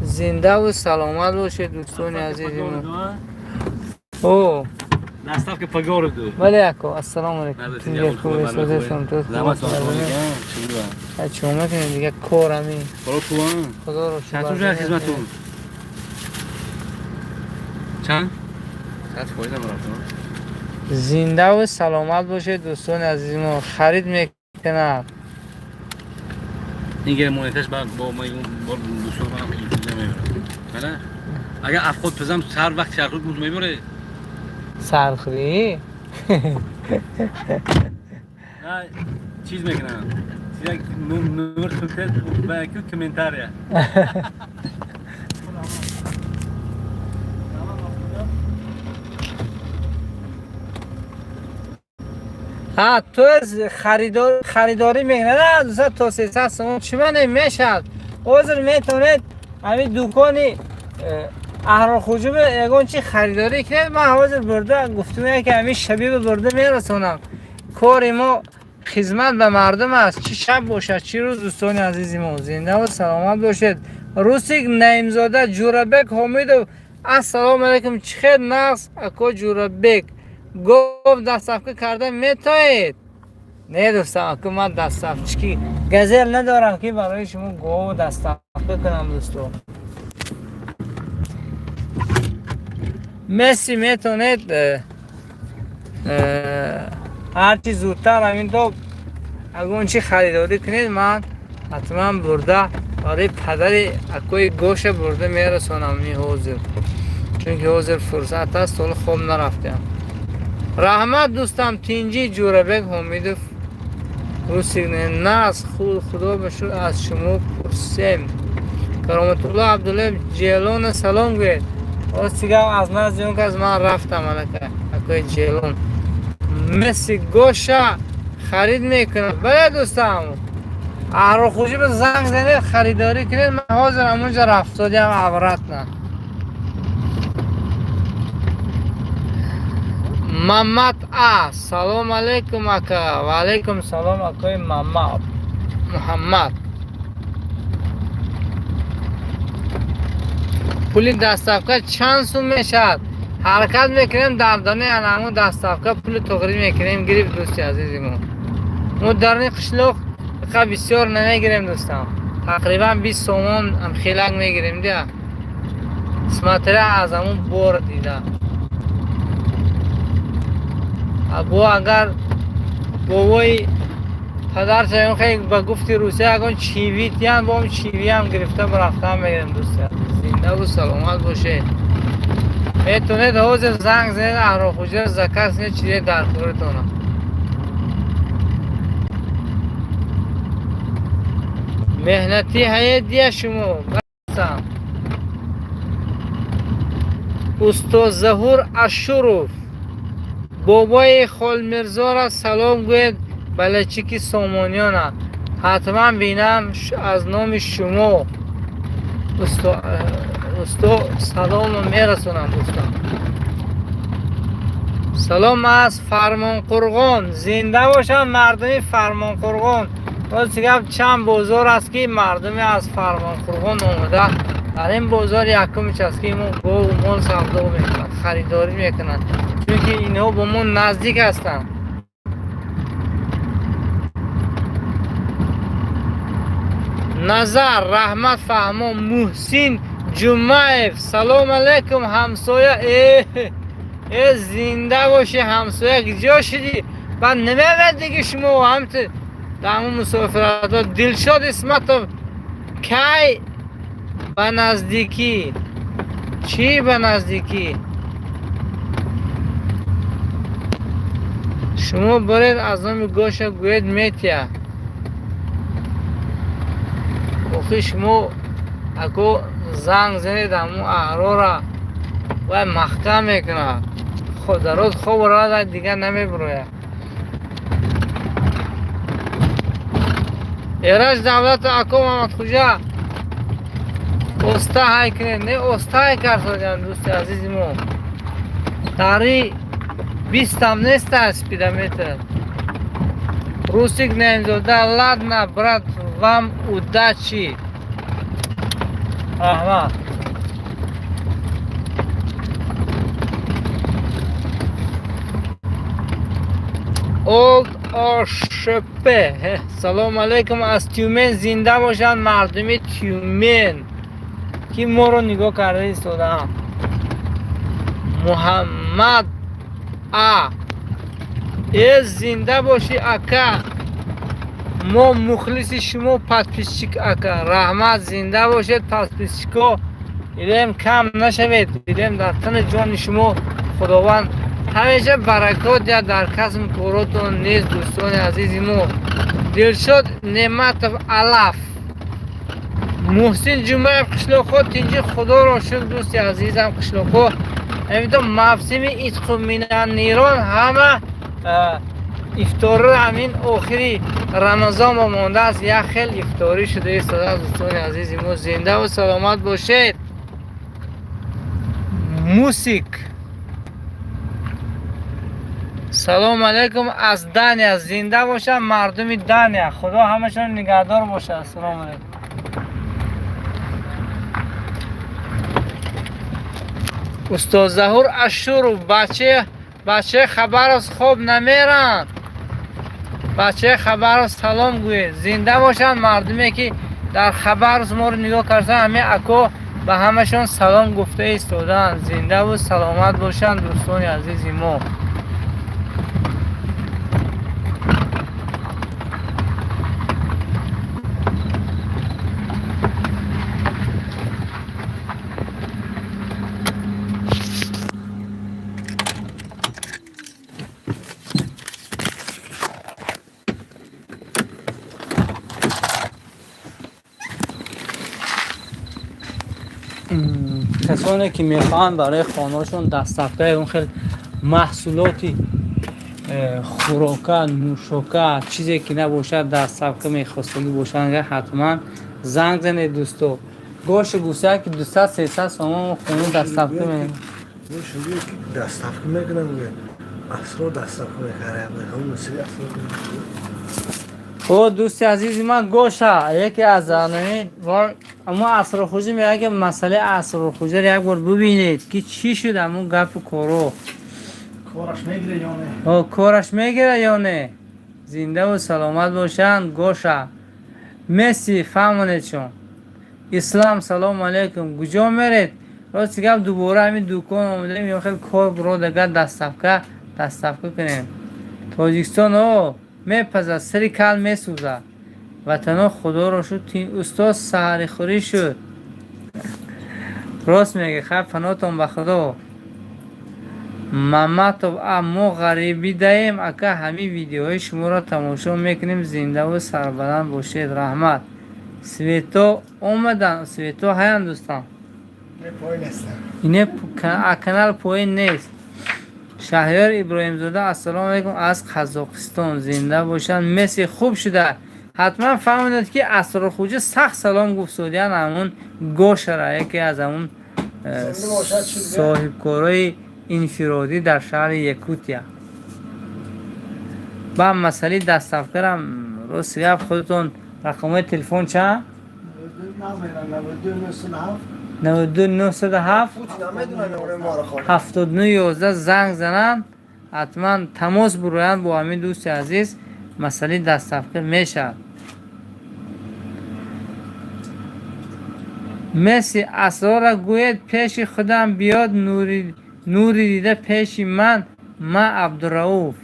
зиндаву саломат бошед, дӯстони азизи мо. О. Доставка по городу. Бале, ако, ассалому алайкум. Захмат. Чӣ мекунем дига, кор ҳамин. Худоро. Чанд сум шуд хизматун? Чанд? 100% марафтон. Зиндаву саломат бошед, дӯстони азизи мо. Харид мекунад. Ин монеташ ба бо ма бо дӯстон манам мебарам. Агар афход пизам, ҳар вақт шархуд буд мебаре. Сархӯрӣ? Чиз мекунам. Як номер тутет ба яку комментария. Ҳа, то харидорӣ мекунад 200 то 300 сомон. Чӣ мане мешавад? Ҳозир метавонед ҳамин дукони Аҳрорхӯҷуба ягон чи харидорӣ кунед. Ман ҳозир бурда гуфтум, ки ҳамин шабиба бурда мерасонам. Кори мо Хизмат ба мардум аст, чӣ шаб бошад, чӣ рӯз, дӯстони азизи мо. Зиндаву саломат бошед. Русик Наимзода, Ҷӯрабек Ҳомидов, ассалому алайкум. Чӣ хел нағз, ако Ҷӯрабек? Гов доставка карда метоед? Не, дӯстам, ако ман доставчики газел надорам, ки барои шумо гов доставка кунам, дӯсто. Месси метавонед ҳарчи зудтар ҳамин то ягон чи харидорӣ кунед, ман ҳатман бурда барои падари акои гоша бурда мерасонам. Ни ҳозир, чунки ҳозир фурсат аст, ҳоло хоб нарафтем. Раҳмат, дӯстам, тинҷӣ. Ҷӯрабек Ҳомидов, Русик наз, худо башур, аз шумо пурсем. Кароматулло Абдуллаев, Ҷелона салом гӯед. Рости гап, аз назди он кас ман рафтам алака. Акои Ҷелон Месси гоша харид мекунад. Бале, дӯстам, Аҳрохӯҷӣ ба занг занед, харидорӣ кунед. Ман ҳозир ҳамонҷа рафтодиам обратно. Мамад А, салом алейкум, ака. Ва алейкум салом, акои Мамад Муҳаммад. Пули доставка чанд сум мешавад? Ҳаракат мекунем, дар дони анаму доставка пули тоғрӣ мекунем, гирифт, дӯсти азизи мо. Мо дарни қишлоқ иқа бисёр намегирем, дӯстам, тақрибан 20 сомон хелак мегирем дия, смотря аз ҳамун бор дида. Бо агар бобои падарча ба гуфти русия ягон чивитян бо он чивиам гирифта рафтан мегирем. Дӯсти зиндаву саломат бошед. Метавонед ҳозир занг занед, Аҳрохӯҷа заказ кунед чизе дар коритона. Меҳнатӣ ҳает дия шумо. Устоз Заҳур Ашуров, бобои Холмирзора салом гӯед, балачики Сомониёна. Ҳатман бинам, аз номи шумо усто салому мерасонам, дӯстон. Салом аз Фармонқурғон. Зинда бошанд мардуми Фармонқурғон. Рости гап, чанд бозор аст, ки мардуме аз Фармонқурғон омада дар ин бозор якумич аст, ки мо гову мол савдо мекунанд, харидорӣ мекунанд, чунки инҳо бо мо наздик ҳастанд. Назар раҳмат, фаҳмо. Муҳсин Ҷумаев, салом алайкум, ҳамсоя. Э, зинда бошӣ, ҳамсоя. Ҷо шудӣ, баъд намеояд диги шумо ҳамту дар ҳамун мусофиратҳо. Дилшод Исматов, кай ба наздикӣ? Чӣ ба наздикӣ? Шумо боред, аз номи гоша гӯед, метия. Охи шумо ако занг занед, ҳамун аҳрора вай маҳкам мекунад, дароз хоб равад, дигар намебирояд. Эраҷ Давлату, ако Мамадхуҷа, оста ҳай кунед. Не, оста ҳай кардодиам, дӯсти азизи мо. Тари 20-ам неста спидометр. Русик Наимзода, ладно, брат, вам удачи. Раҳмат. Олд Ошп, салом алейкум аз Тюмен. Зинда бошанд мардуми Тюмен, ки моро нигоҳ карда истодаам. Муҳаммад А, э, зинда бошӣ, ака. Мо мухлиси шумо, подписчик ака. Раҳмат, зинда бошед, подписчико. Илем кам нашавед, илем дар тани ҷони шумо Худованд ҳамеша баракот диҳад дар касбу коротон низ, дӯстони азизи мо. Дилшод Неъматов, алаф. Муҳсин Ҷумаев, қишлоқҳо тинҷи, худоро шукр, дӯсти азизам. Қишлоқҳо ҳаминто мавсими итқу минаннирон, ҳама ифторро ҳамин охири Рамазон ба мондааст, як хел ифторӣ шуда истодааст. Дӯстони азизи мо, зиндаву саломат бошед. Мусик. Салом алейкум аз Дания. Зинда бошанд мардуми Дания. Худо ҳамашон нигаҳдор бошад. Ассалому алейкум. Устод Заҳур Ашуров, бачаи Хабаровск хоб намеранд. Бачаи Хабаровск салом гӯед. Зинда бошанд мардуме ки дар Хабаровск моро нигоҳ карданд. Ҳамин ако ба ҳамашон салом гуфта истодаанд. Зиндаву саломат бошанд дӯстони азизи мо. Касоне ки мехоҳанд барои хонаашон доставкаи он хел маҳсулоти хӯрока, нӯшока, чизе ки набошад, доставка мехостагӣ бошанд, ҳатман занг занед, дӯсто. Гошу гуфта ки 200-300 сомон хона доставка ме Доставка мекунам, асро доставка мекарам. О, дӯсти азизи ман, Гоша яке аз амо Асрорхӯҷа мегӯяд, ки масъалаи Асрорхӯҷаро як бор бубинед, ки чӣ шуд ҳамун гапу коро. Кораш мегирад ё не? Кораш мегирад ё не? Зиндаву саломат бошанд, Гоша. Месси, фаҳмонед шон. Ислам, салому алейкум. Куҷо меред? Рости гап, дубора ҳамин дукон омадаем, ё хел кор биро дагар доставка кунем. Тоҷикистон о мепазад, сари кал месӯзад. Ватано худоро шуд, устод саҳарихӯрӣ шуд. Рост мегӯ, хайр, паноҳтон ба Худо. Маматов, а мо ғарибӣ даем, ака, ҳамин видеоҳои шуморо тамошо мекунем, зиндаву сарбаланд бошед, раҳмат. Свето омадан, Свето ҳаянд, дӯстон. Ине канал поин нест. Шаҳриёр Иброҳимзода, ассалому алайкум аз Қазоқистон, зинда бошанд. Месси хуб шуда. Ҳатман фаҳмонед, ки Асрорхӯҷа сахт салом гуфт содиян ҳамун Гошара, яке аз ҳамун соҳибкорои инфиродӣ дар шаҳри Якутия. Ба масъалаи доставкарам, рости гап, худатон рақамҳои телефон чанд? 92 907 79 11 занг зананд, ҳатман тамос буроянд бо ҳамин дӯсти азиз, масъалаи доставка мешавад. Месси, Асрорро гӯед пеши худам биёд, нури дида пеши ман, ма Абдурауф.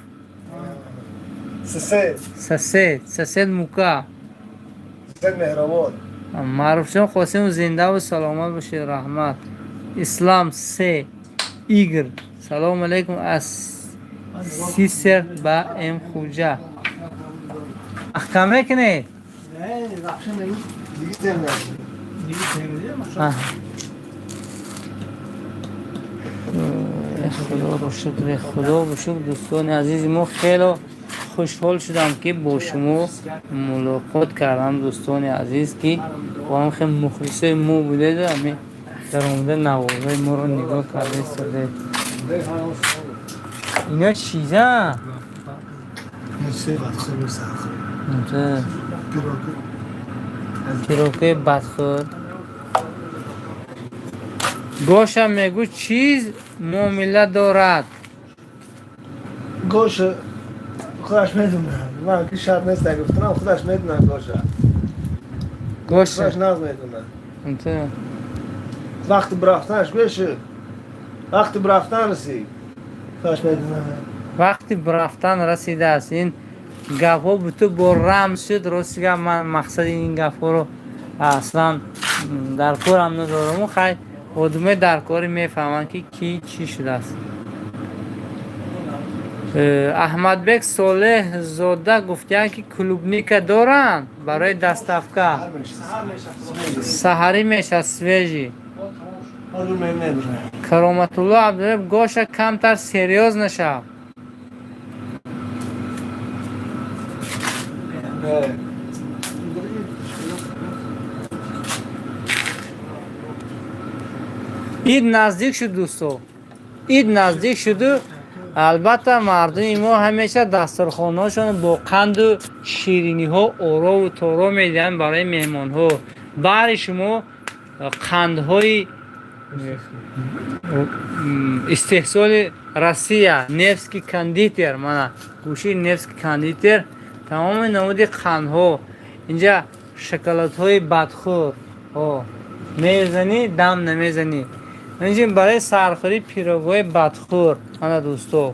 Сосед, сосед мука. Маъруфҷон Қосимов, зиндаву саломат бошед, раҳмат. Ислам С. Игр. Салому алейкум аз Сисер ба М Хуҷа. Маҳкам мекунед? Худоро шукр, худоро шукр, дӯстони азизи мо, хело хушҳол шудам, ки бо шумо мулоқот кардам, дӯстони азиз, ки бо ҳам хел мухлисои мо будед, ҳамин дар омада наворҳои моро нигоҳ карда истодед. Ино чиза? Пирогои бадхӯр. Гоша мегӯ чиз муомила дорад. Гоша худаш медонад. Ман ки шарт нест гуфтанам, худаш медонад Гоша. Гоша худаш нағз медонад. Вақти бирафтанаш гӯши. Вақти бирафтан расид. Худаш медонад. Вақти бирафтан расидааст. Ин гапҳо буту бо рамз шуд. Рости гап, ман мақсади ин гапҳоро аслан дар корам надорам. Хай, одамои дар корӣ мефаҳманд, ки кӣ чӣ шудааст. Аҳмадбек Солеҳзода гуфтиянд, ки клубника доранд барои доставка. Саҳарӣ мешавад, свежий. Кароматулло Абдуллаев, Гоша, камтар серьёз нашав. Ид наздик шуд, дӯсто. Ид наздик шуду. Албатта, мардуми мо ҳамеша дастурхонаҳошон бо қанду шириниҳо орову торо медиҳанд барои меҳмонҳо. Баҳри шумо қандҳои истеҳсоли Россия, Невский кондитер, мана гӯшии Невский кондитер, тамоми намуди қандҳо. Инҷа шоколадҳои бадхӯр, мезанӣ, дам намезанӣ. Инҷин барои сархӯрӣ пирогҳои бадхӯр, мана дӯсто.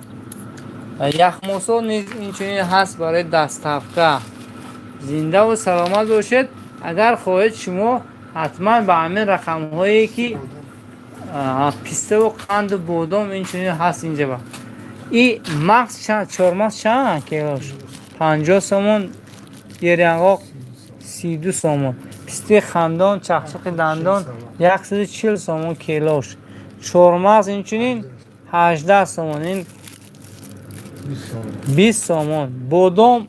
Яхмосо низ инчунин ҳаст барои доставка. Зиндаву саломат бошед. Агар хоҳед, шумо ҳатман ба ҳамин рақамҳое ки пиставу қанду бодом инчунин ҳаст инҷаба. И мағз чормағз чанд килош? 50 сомон, ерянгоқ 32 сомон, пистаи хандон, чақчақи дандон 140 сомон килош, чормағз инчунин 18 сомон, ин 20 сомон, бодом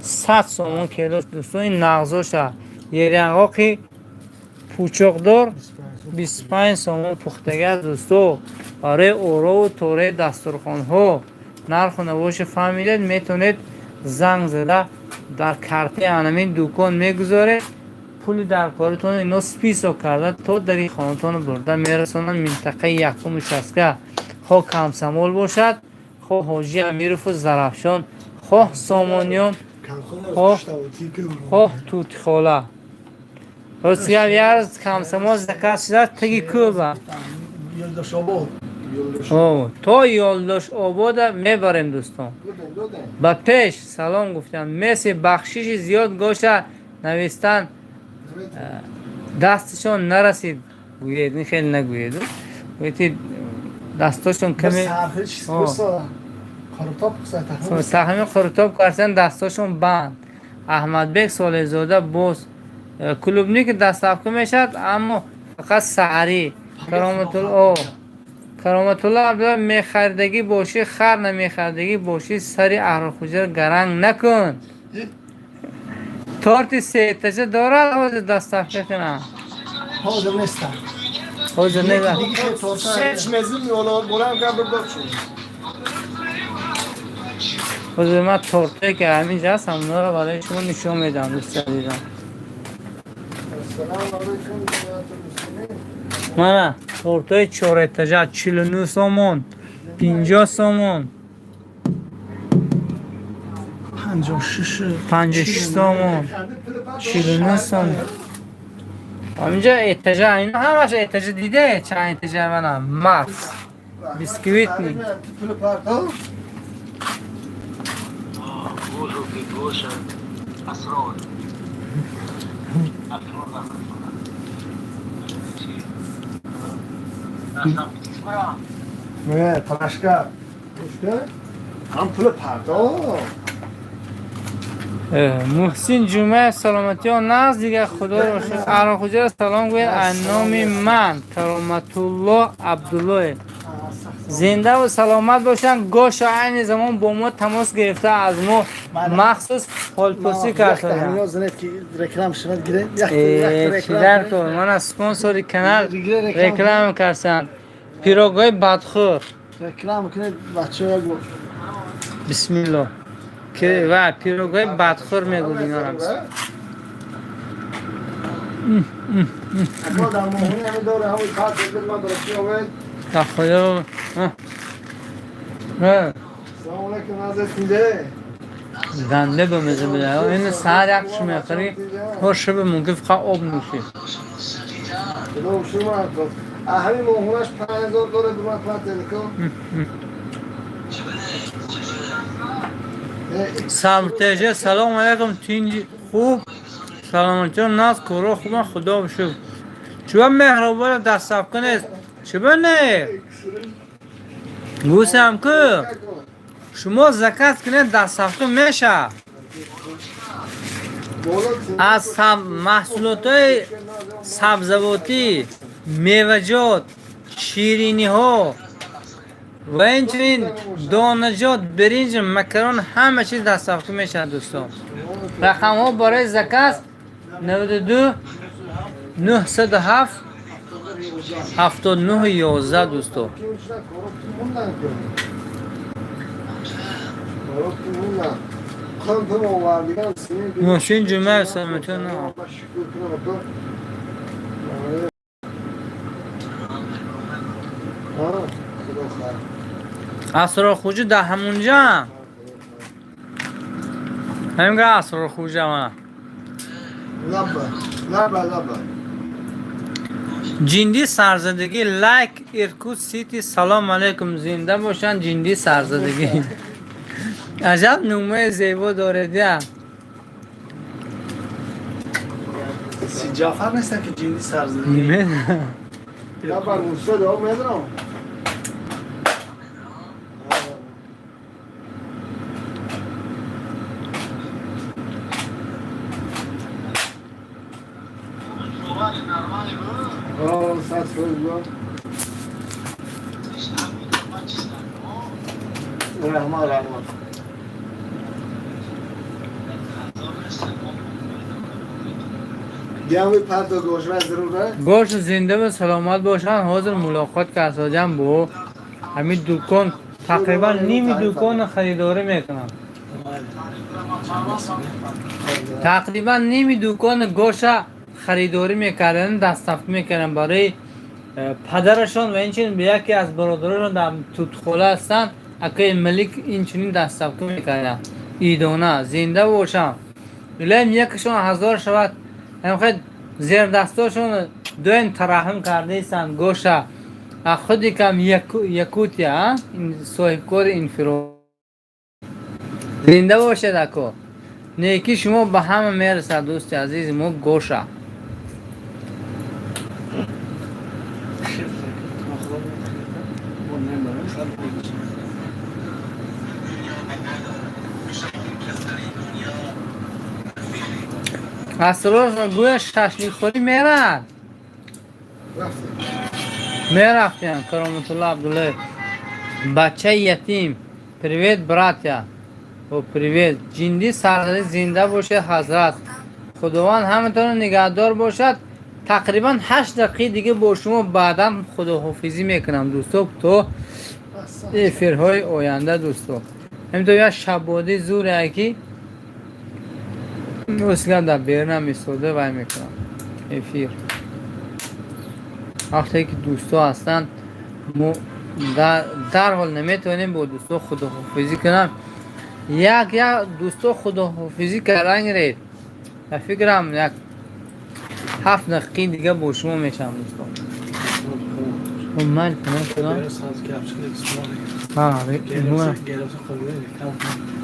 100 сомон килош. Дӯстон, ин нағзоша. Ерянгоқи пучоқдор 25 сомон пухтага. Дӯсто, барои орову тораи дастурхонҳо нарху навоши фаҳмидед, метавонед занг зада дар картаи анамин дукон мегузоред, пули дар коритон ино список карда то дари хонатон бурда мерасонанд. Минтақаи якум участка, хоҳ Комсомол бошад, хоҳ Ҳоҷи Амирову Зарафшон, хоҳ Сомониён, хоҳ Тутихола. Ростигап, як Комсомол заказ шуда таги кӯба то Ёлдош Обода мебарем. Дӯстон, ба пеш салом гуфтам. Меси бахшиши зиёд гоша навистан дасташон нарасид гӯед, ин хеле нагӯед, гӯед дастошон каме саҳми қурутоб кардан, дастошон банд. Аҳмадбек Солеҳзода боз клубника доставка мешавад, аммо фақат саҳарӣ. Кароматулло Абдулла, мехаридагӣ бошӣ, хар, намехаридагӣ бошӣ, сари аҳрорхуҷаро гаранг накун. Торти сеэтажа дорад ҳозир доставка кунам? Ҳозир нестам. Ҳозир нест. Сеч мезим болам гап дод шуд. Ҳозир ман тортое ки ҳаминҷа ҳаст, ҳамонҳоро барои шумо нишон медиҳам, дӯсти азизам. Ассалому алайкум, ҷамоатул муслимин. Мана тортои чорэтажа 49 сомон, 50 сомон, 56. 56 сомон, 49 сомон. Ҳаминҷа этажа, ино ҳамаш этажа. Диде, чанд этажа? Мана Марс бисквитный. Пули партов. Бузурги гоша асрор. Асрор намекунад. Чӣ? Не, палашка. Пушка? Ҳам пули партов. Муҳсин Ҷумаев, саломатиҳо нағз, дигар худоро шукр. Аҳрорхуҷаро салом гӯяд аз номи ман, Кароматулло Абдуллоев. Зиндаву саломат бошанд. Гоша айни замон бо мо тамос гирифта, аз мо махсус ҳолпурсӣ карданд. Чӣ дар кор, мана спонсори канал реклама карданд. Пирогҳои бадхӯр. Реклама кунед, бачаҳо. Бисмилло ва пирогҳои бадхӯр мегӯд инорам. Ако дар моҳони ҳами дора, ҳамои пас ман дора чи овед. Да худо. Салому алайкум, назар тинде. Ганда бамаза буда. Ин саҳар як чӣ мехӯрӣ, то шаби мумкин фақат об нӯшӣ. Худо шумо. Ҳамин моҳонаш 5000 дора, дума пас телеком. Самтеже, салом алайкум, тинҷи, хуб, саломатиё нағз, коро хубан, худо шукр. Чуба меҳробора доставка нест? Чуба не? Гӯсам ку, шумо заказ кунед, доставка мешавад. Аз маҳсулотҳои сабзавотӣ, меваҷот, шириниҳо ва инчунин донаҷот, биринҷ, макарон, ҳама чиз доставка мешавад, дӯстон. Рақамҳо барои заказ 92 907 79 11, дӯсто. Мошин ҷумъа самитон. Асрор хуҷа дар ҳамунҷа, ҳаминга Асрор хуҷа мана. Ҷиндӣ сарзадагӣ, лайк Иркут Сити. Салом алейкум, зинда бошанд. Ҷиндӣ сарзадагӣ, аҷаб нумаи зебо доред я. Ҷафар нестам ки ҷинди сарзадагӣ. Гош, зинда ва саломат бошанд. Ҳозир мулоқот кардсоҷам бо ҳамин дукон, тақрибан ними дуконро харидорӣ мекунам, тақрибан ними дукони гоша харидорӣ мекарданд, дастафт мекарданд барои падарашон ва инчунин ба яке аз бародарашон дар тутхола ҳастанд, акаи Малик, инчунин дастафт мекарданд идона. Зинда бошам, илоҳим якашон ҳазор шавад. Ҳамхел зердастошон доим тараҳум кардаистанд. Гоша худи кам Якутия соҳибкори инфиро. Зинда бошед, ако, неки шумо ба ҳама мерасад, дӯсти азизи мо Гоша. Асрор гӯя шашликхӯрӣ мерад, мерафтем. Кароматулло Абдуллаев, бачаи ятим, привет, братья. О, привет. Ҷиндӣ сарзадӣ, зинда бошед, ҳазрат, худованд ҳаматонро нигаҳдор бошад. Тақрибан 8 дақиқаи дига бо шумо баъдан худоҳофизӣ мекунам, дӯсто, то эфирҳои оянда. Дӯсто, ҳаминтор як шаббодӣ зуре ки ростгап дар берунам истода вай мекунам эфир. Вақте ки дӯсто ҳастанд, мо дарҳол наметавонем бо дӯсто худоҳофизӣ кунам. Як як дӯсто худоҳофизӣ кардан гиред. Ба фикрам, як 7 дақиқаи дига бо шумо мешавам, дӯсто. Ман тамом шудам. Ҳа,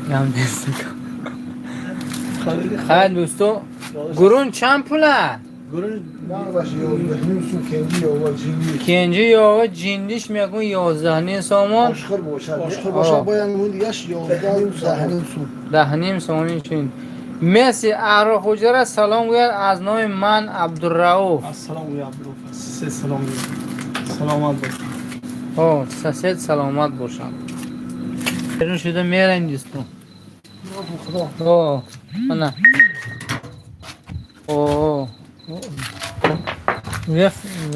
гам нест. Хайр, дӯсто, гурун чанд пула? Кенҷи ёва ҷиндиш мекун 11,5 сомон. 10,5 сомон чин. Месси Аҳрохуҷара салом гӯяд аз номи ман Абдурауф. О, сосед, саломат бошам. Берун шуда мераем, дӯсто. О, ана. О,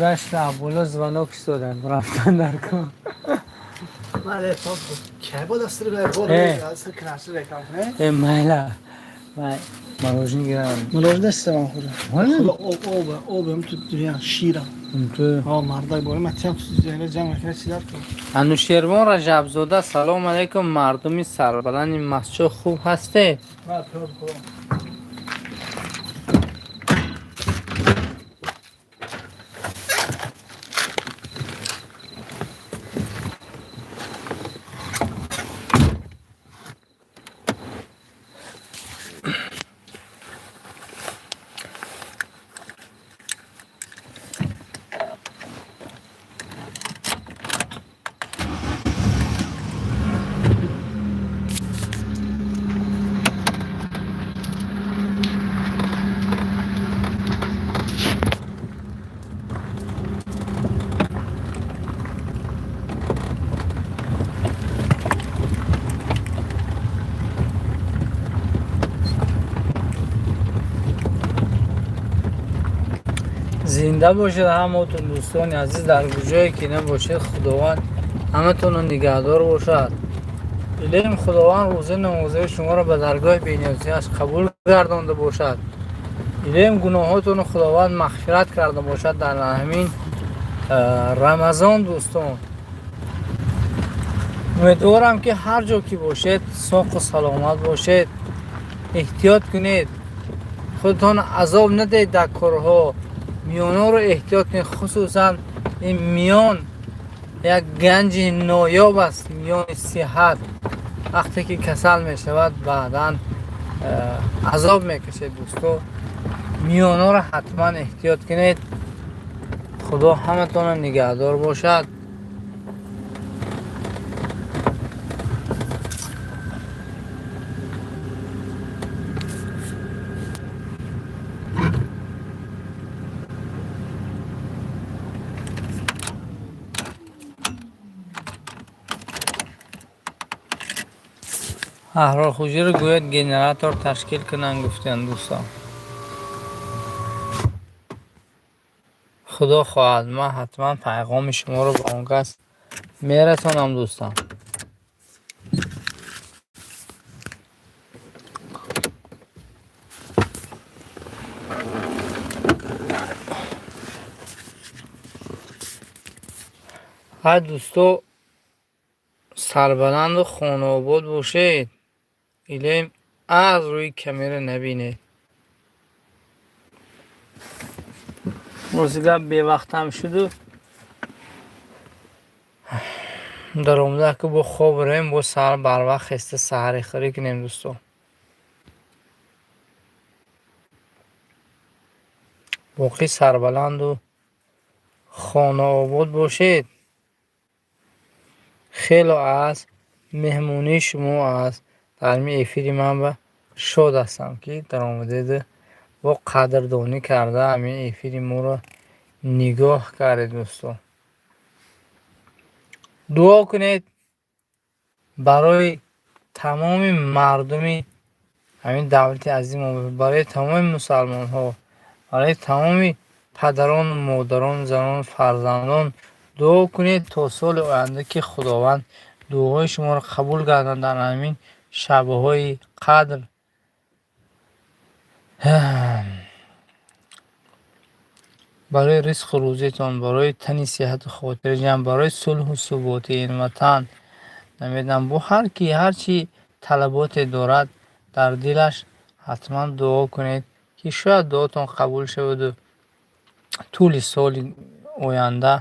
гашта боло звонок истодан, рафтан дар кор. Э, майла, мороженое гирам. Мороженое нестам хӯрам. Об, об, об, ту ширам. Мардак бора ман тиям ҷамъ мекунад чидар. Анушервон Раҷабзода, салом алейкум, мардуми сарбаланди Масчо, хуб ҳастед? Зинда бошед ҳаматон, дӯстони азиз, дар куҷое ки набошед, худованд ҳаматонро нигаҳдор бошад. Илоҳим, Худованд рӯза намозаи шуморо ба даргоҳи бениёзиаш қабул гардонда бошад. Илоҳим, гуноҳотонро Худованд мағфират карда бошад дар ҳамин Рамазон. Дӯстон, умедворам, ки ҳар ҷо ки бошед, соқу саломат бошед. Эҳтиёт кунед, худтон азоб надиҳед дар корҳо. Миёнаро эҳтиёт кунед, хусусан ин миён як ганҷи ноёб аст, миёни сиҳат. Вақте ки касал мешавад, баъдан азоб мекашед. Дӯсто, миёнаро ҳатман эҳтиёт кунед. Худо ҳаматонро нигаҳдор бошад. Аҳрорхӯҷиро гӯяд, генератор ташкил кунанд, гуфтанд дӯстон. Худо хоҳад, ман ҳатман пайғоми шуморо ба он кас мерасонам, дӯстон. Ҳай, дӯсто, сарбаланду хонаобод бошед. Илоҳим, аз рӯи камера набинед. Рости гап, бевақтам шуду даромада, ки бо хоб равем, бо саҳар барвақт хеста саҳарихӯрӣ кунем. Дӯсто, боқӣ сарбаланду хонаобод бошед. Хело аз меҳмонии шумо, аз дар ҳамин эфири ман ба шод ҳастам, ки даромадеду бо қадрдонӣ карда ҳамин эфири моро нигоҳ кардед. Дӯсто, дуо кунед барои тамоми мардуми ҳамин давлати азими, барои тамоми мусалмонҳо, барои тамоми падарону модарон, занону фарзандон. Дуо кунед то соли оянда, ки Худованд дуоҳои шуморо қабул гардонад дар ҳамин шабҳои қадр. Барои ризқу рӯзитон, барои тани сиҳату хотири ҷамъ, барои сулҳу суботи ин ватан, намедонам, бо ҳар ки ҳар чӣ талаботе дорад дар дилаш, ҳатман дуо кунед, ки шояд дуотон қабул шаваду тӯли соли оянда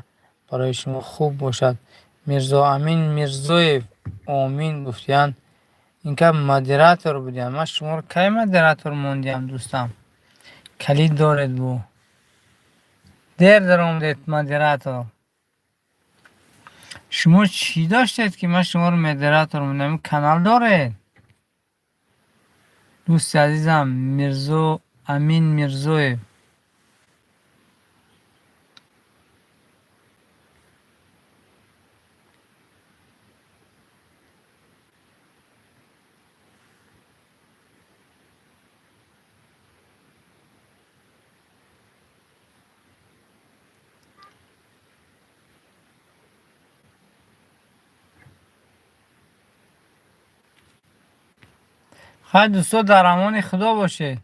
барои шумо хуб бошад. Мирзоамин Мирзоев омин гуфтиянд. Ин каб модератор будиям. Ман шуморо кай модератор мондиям, дӯстам? Калид доред, бу дер даромадед. Модератор шумо чӣ доштед, ки ман шуморо модератор мондам? Канал доред, дӯсти азизам Мирзо Амин Мирзоев? Хай, дӯсто, дар амони Худо бошед.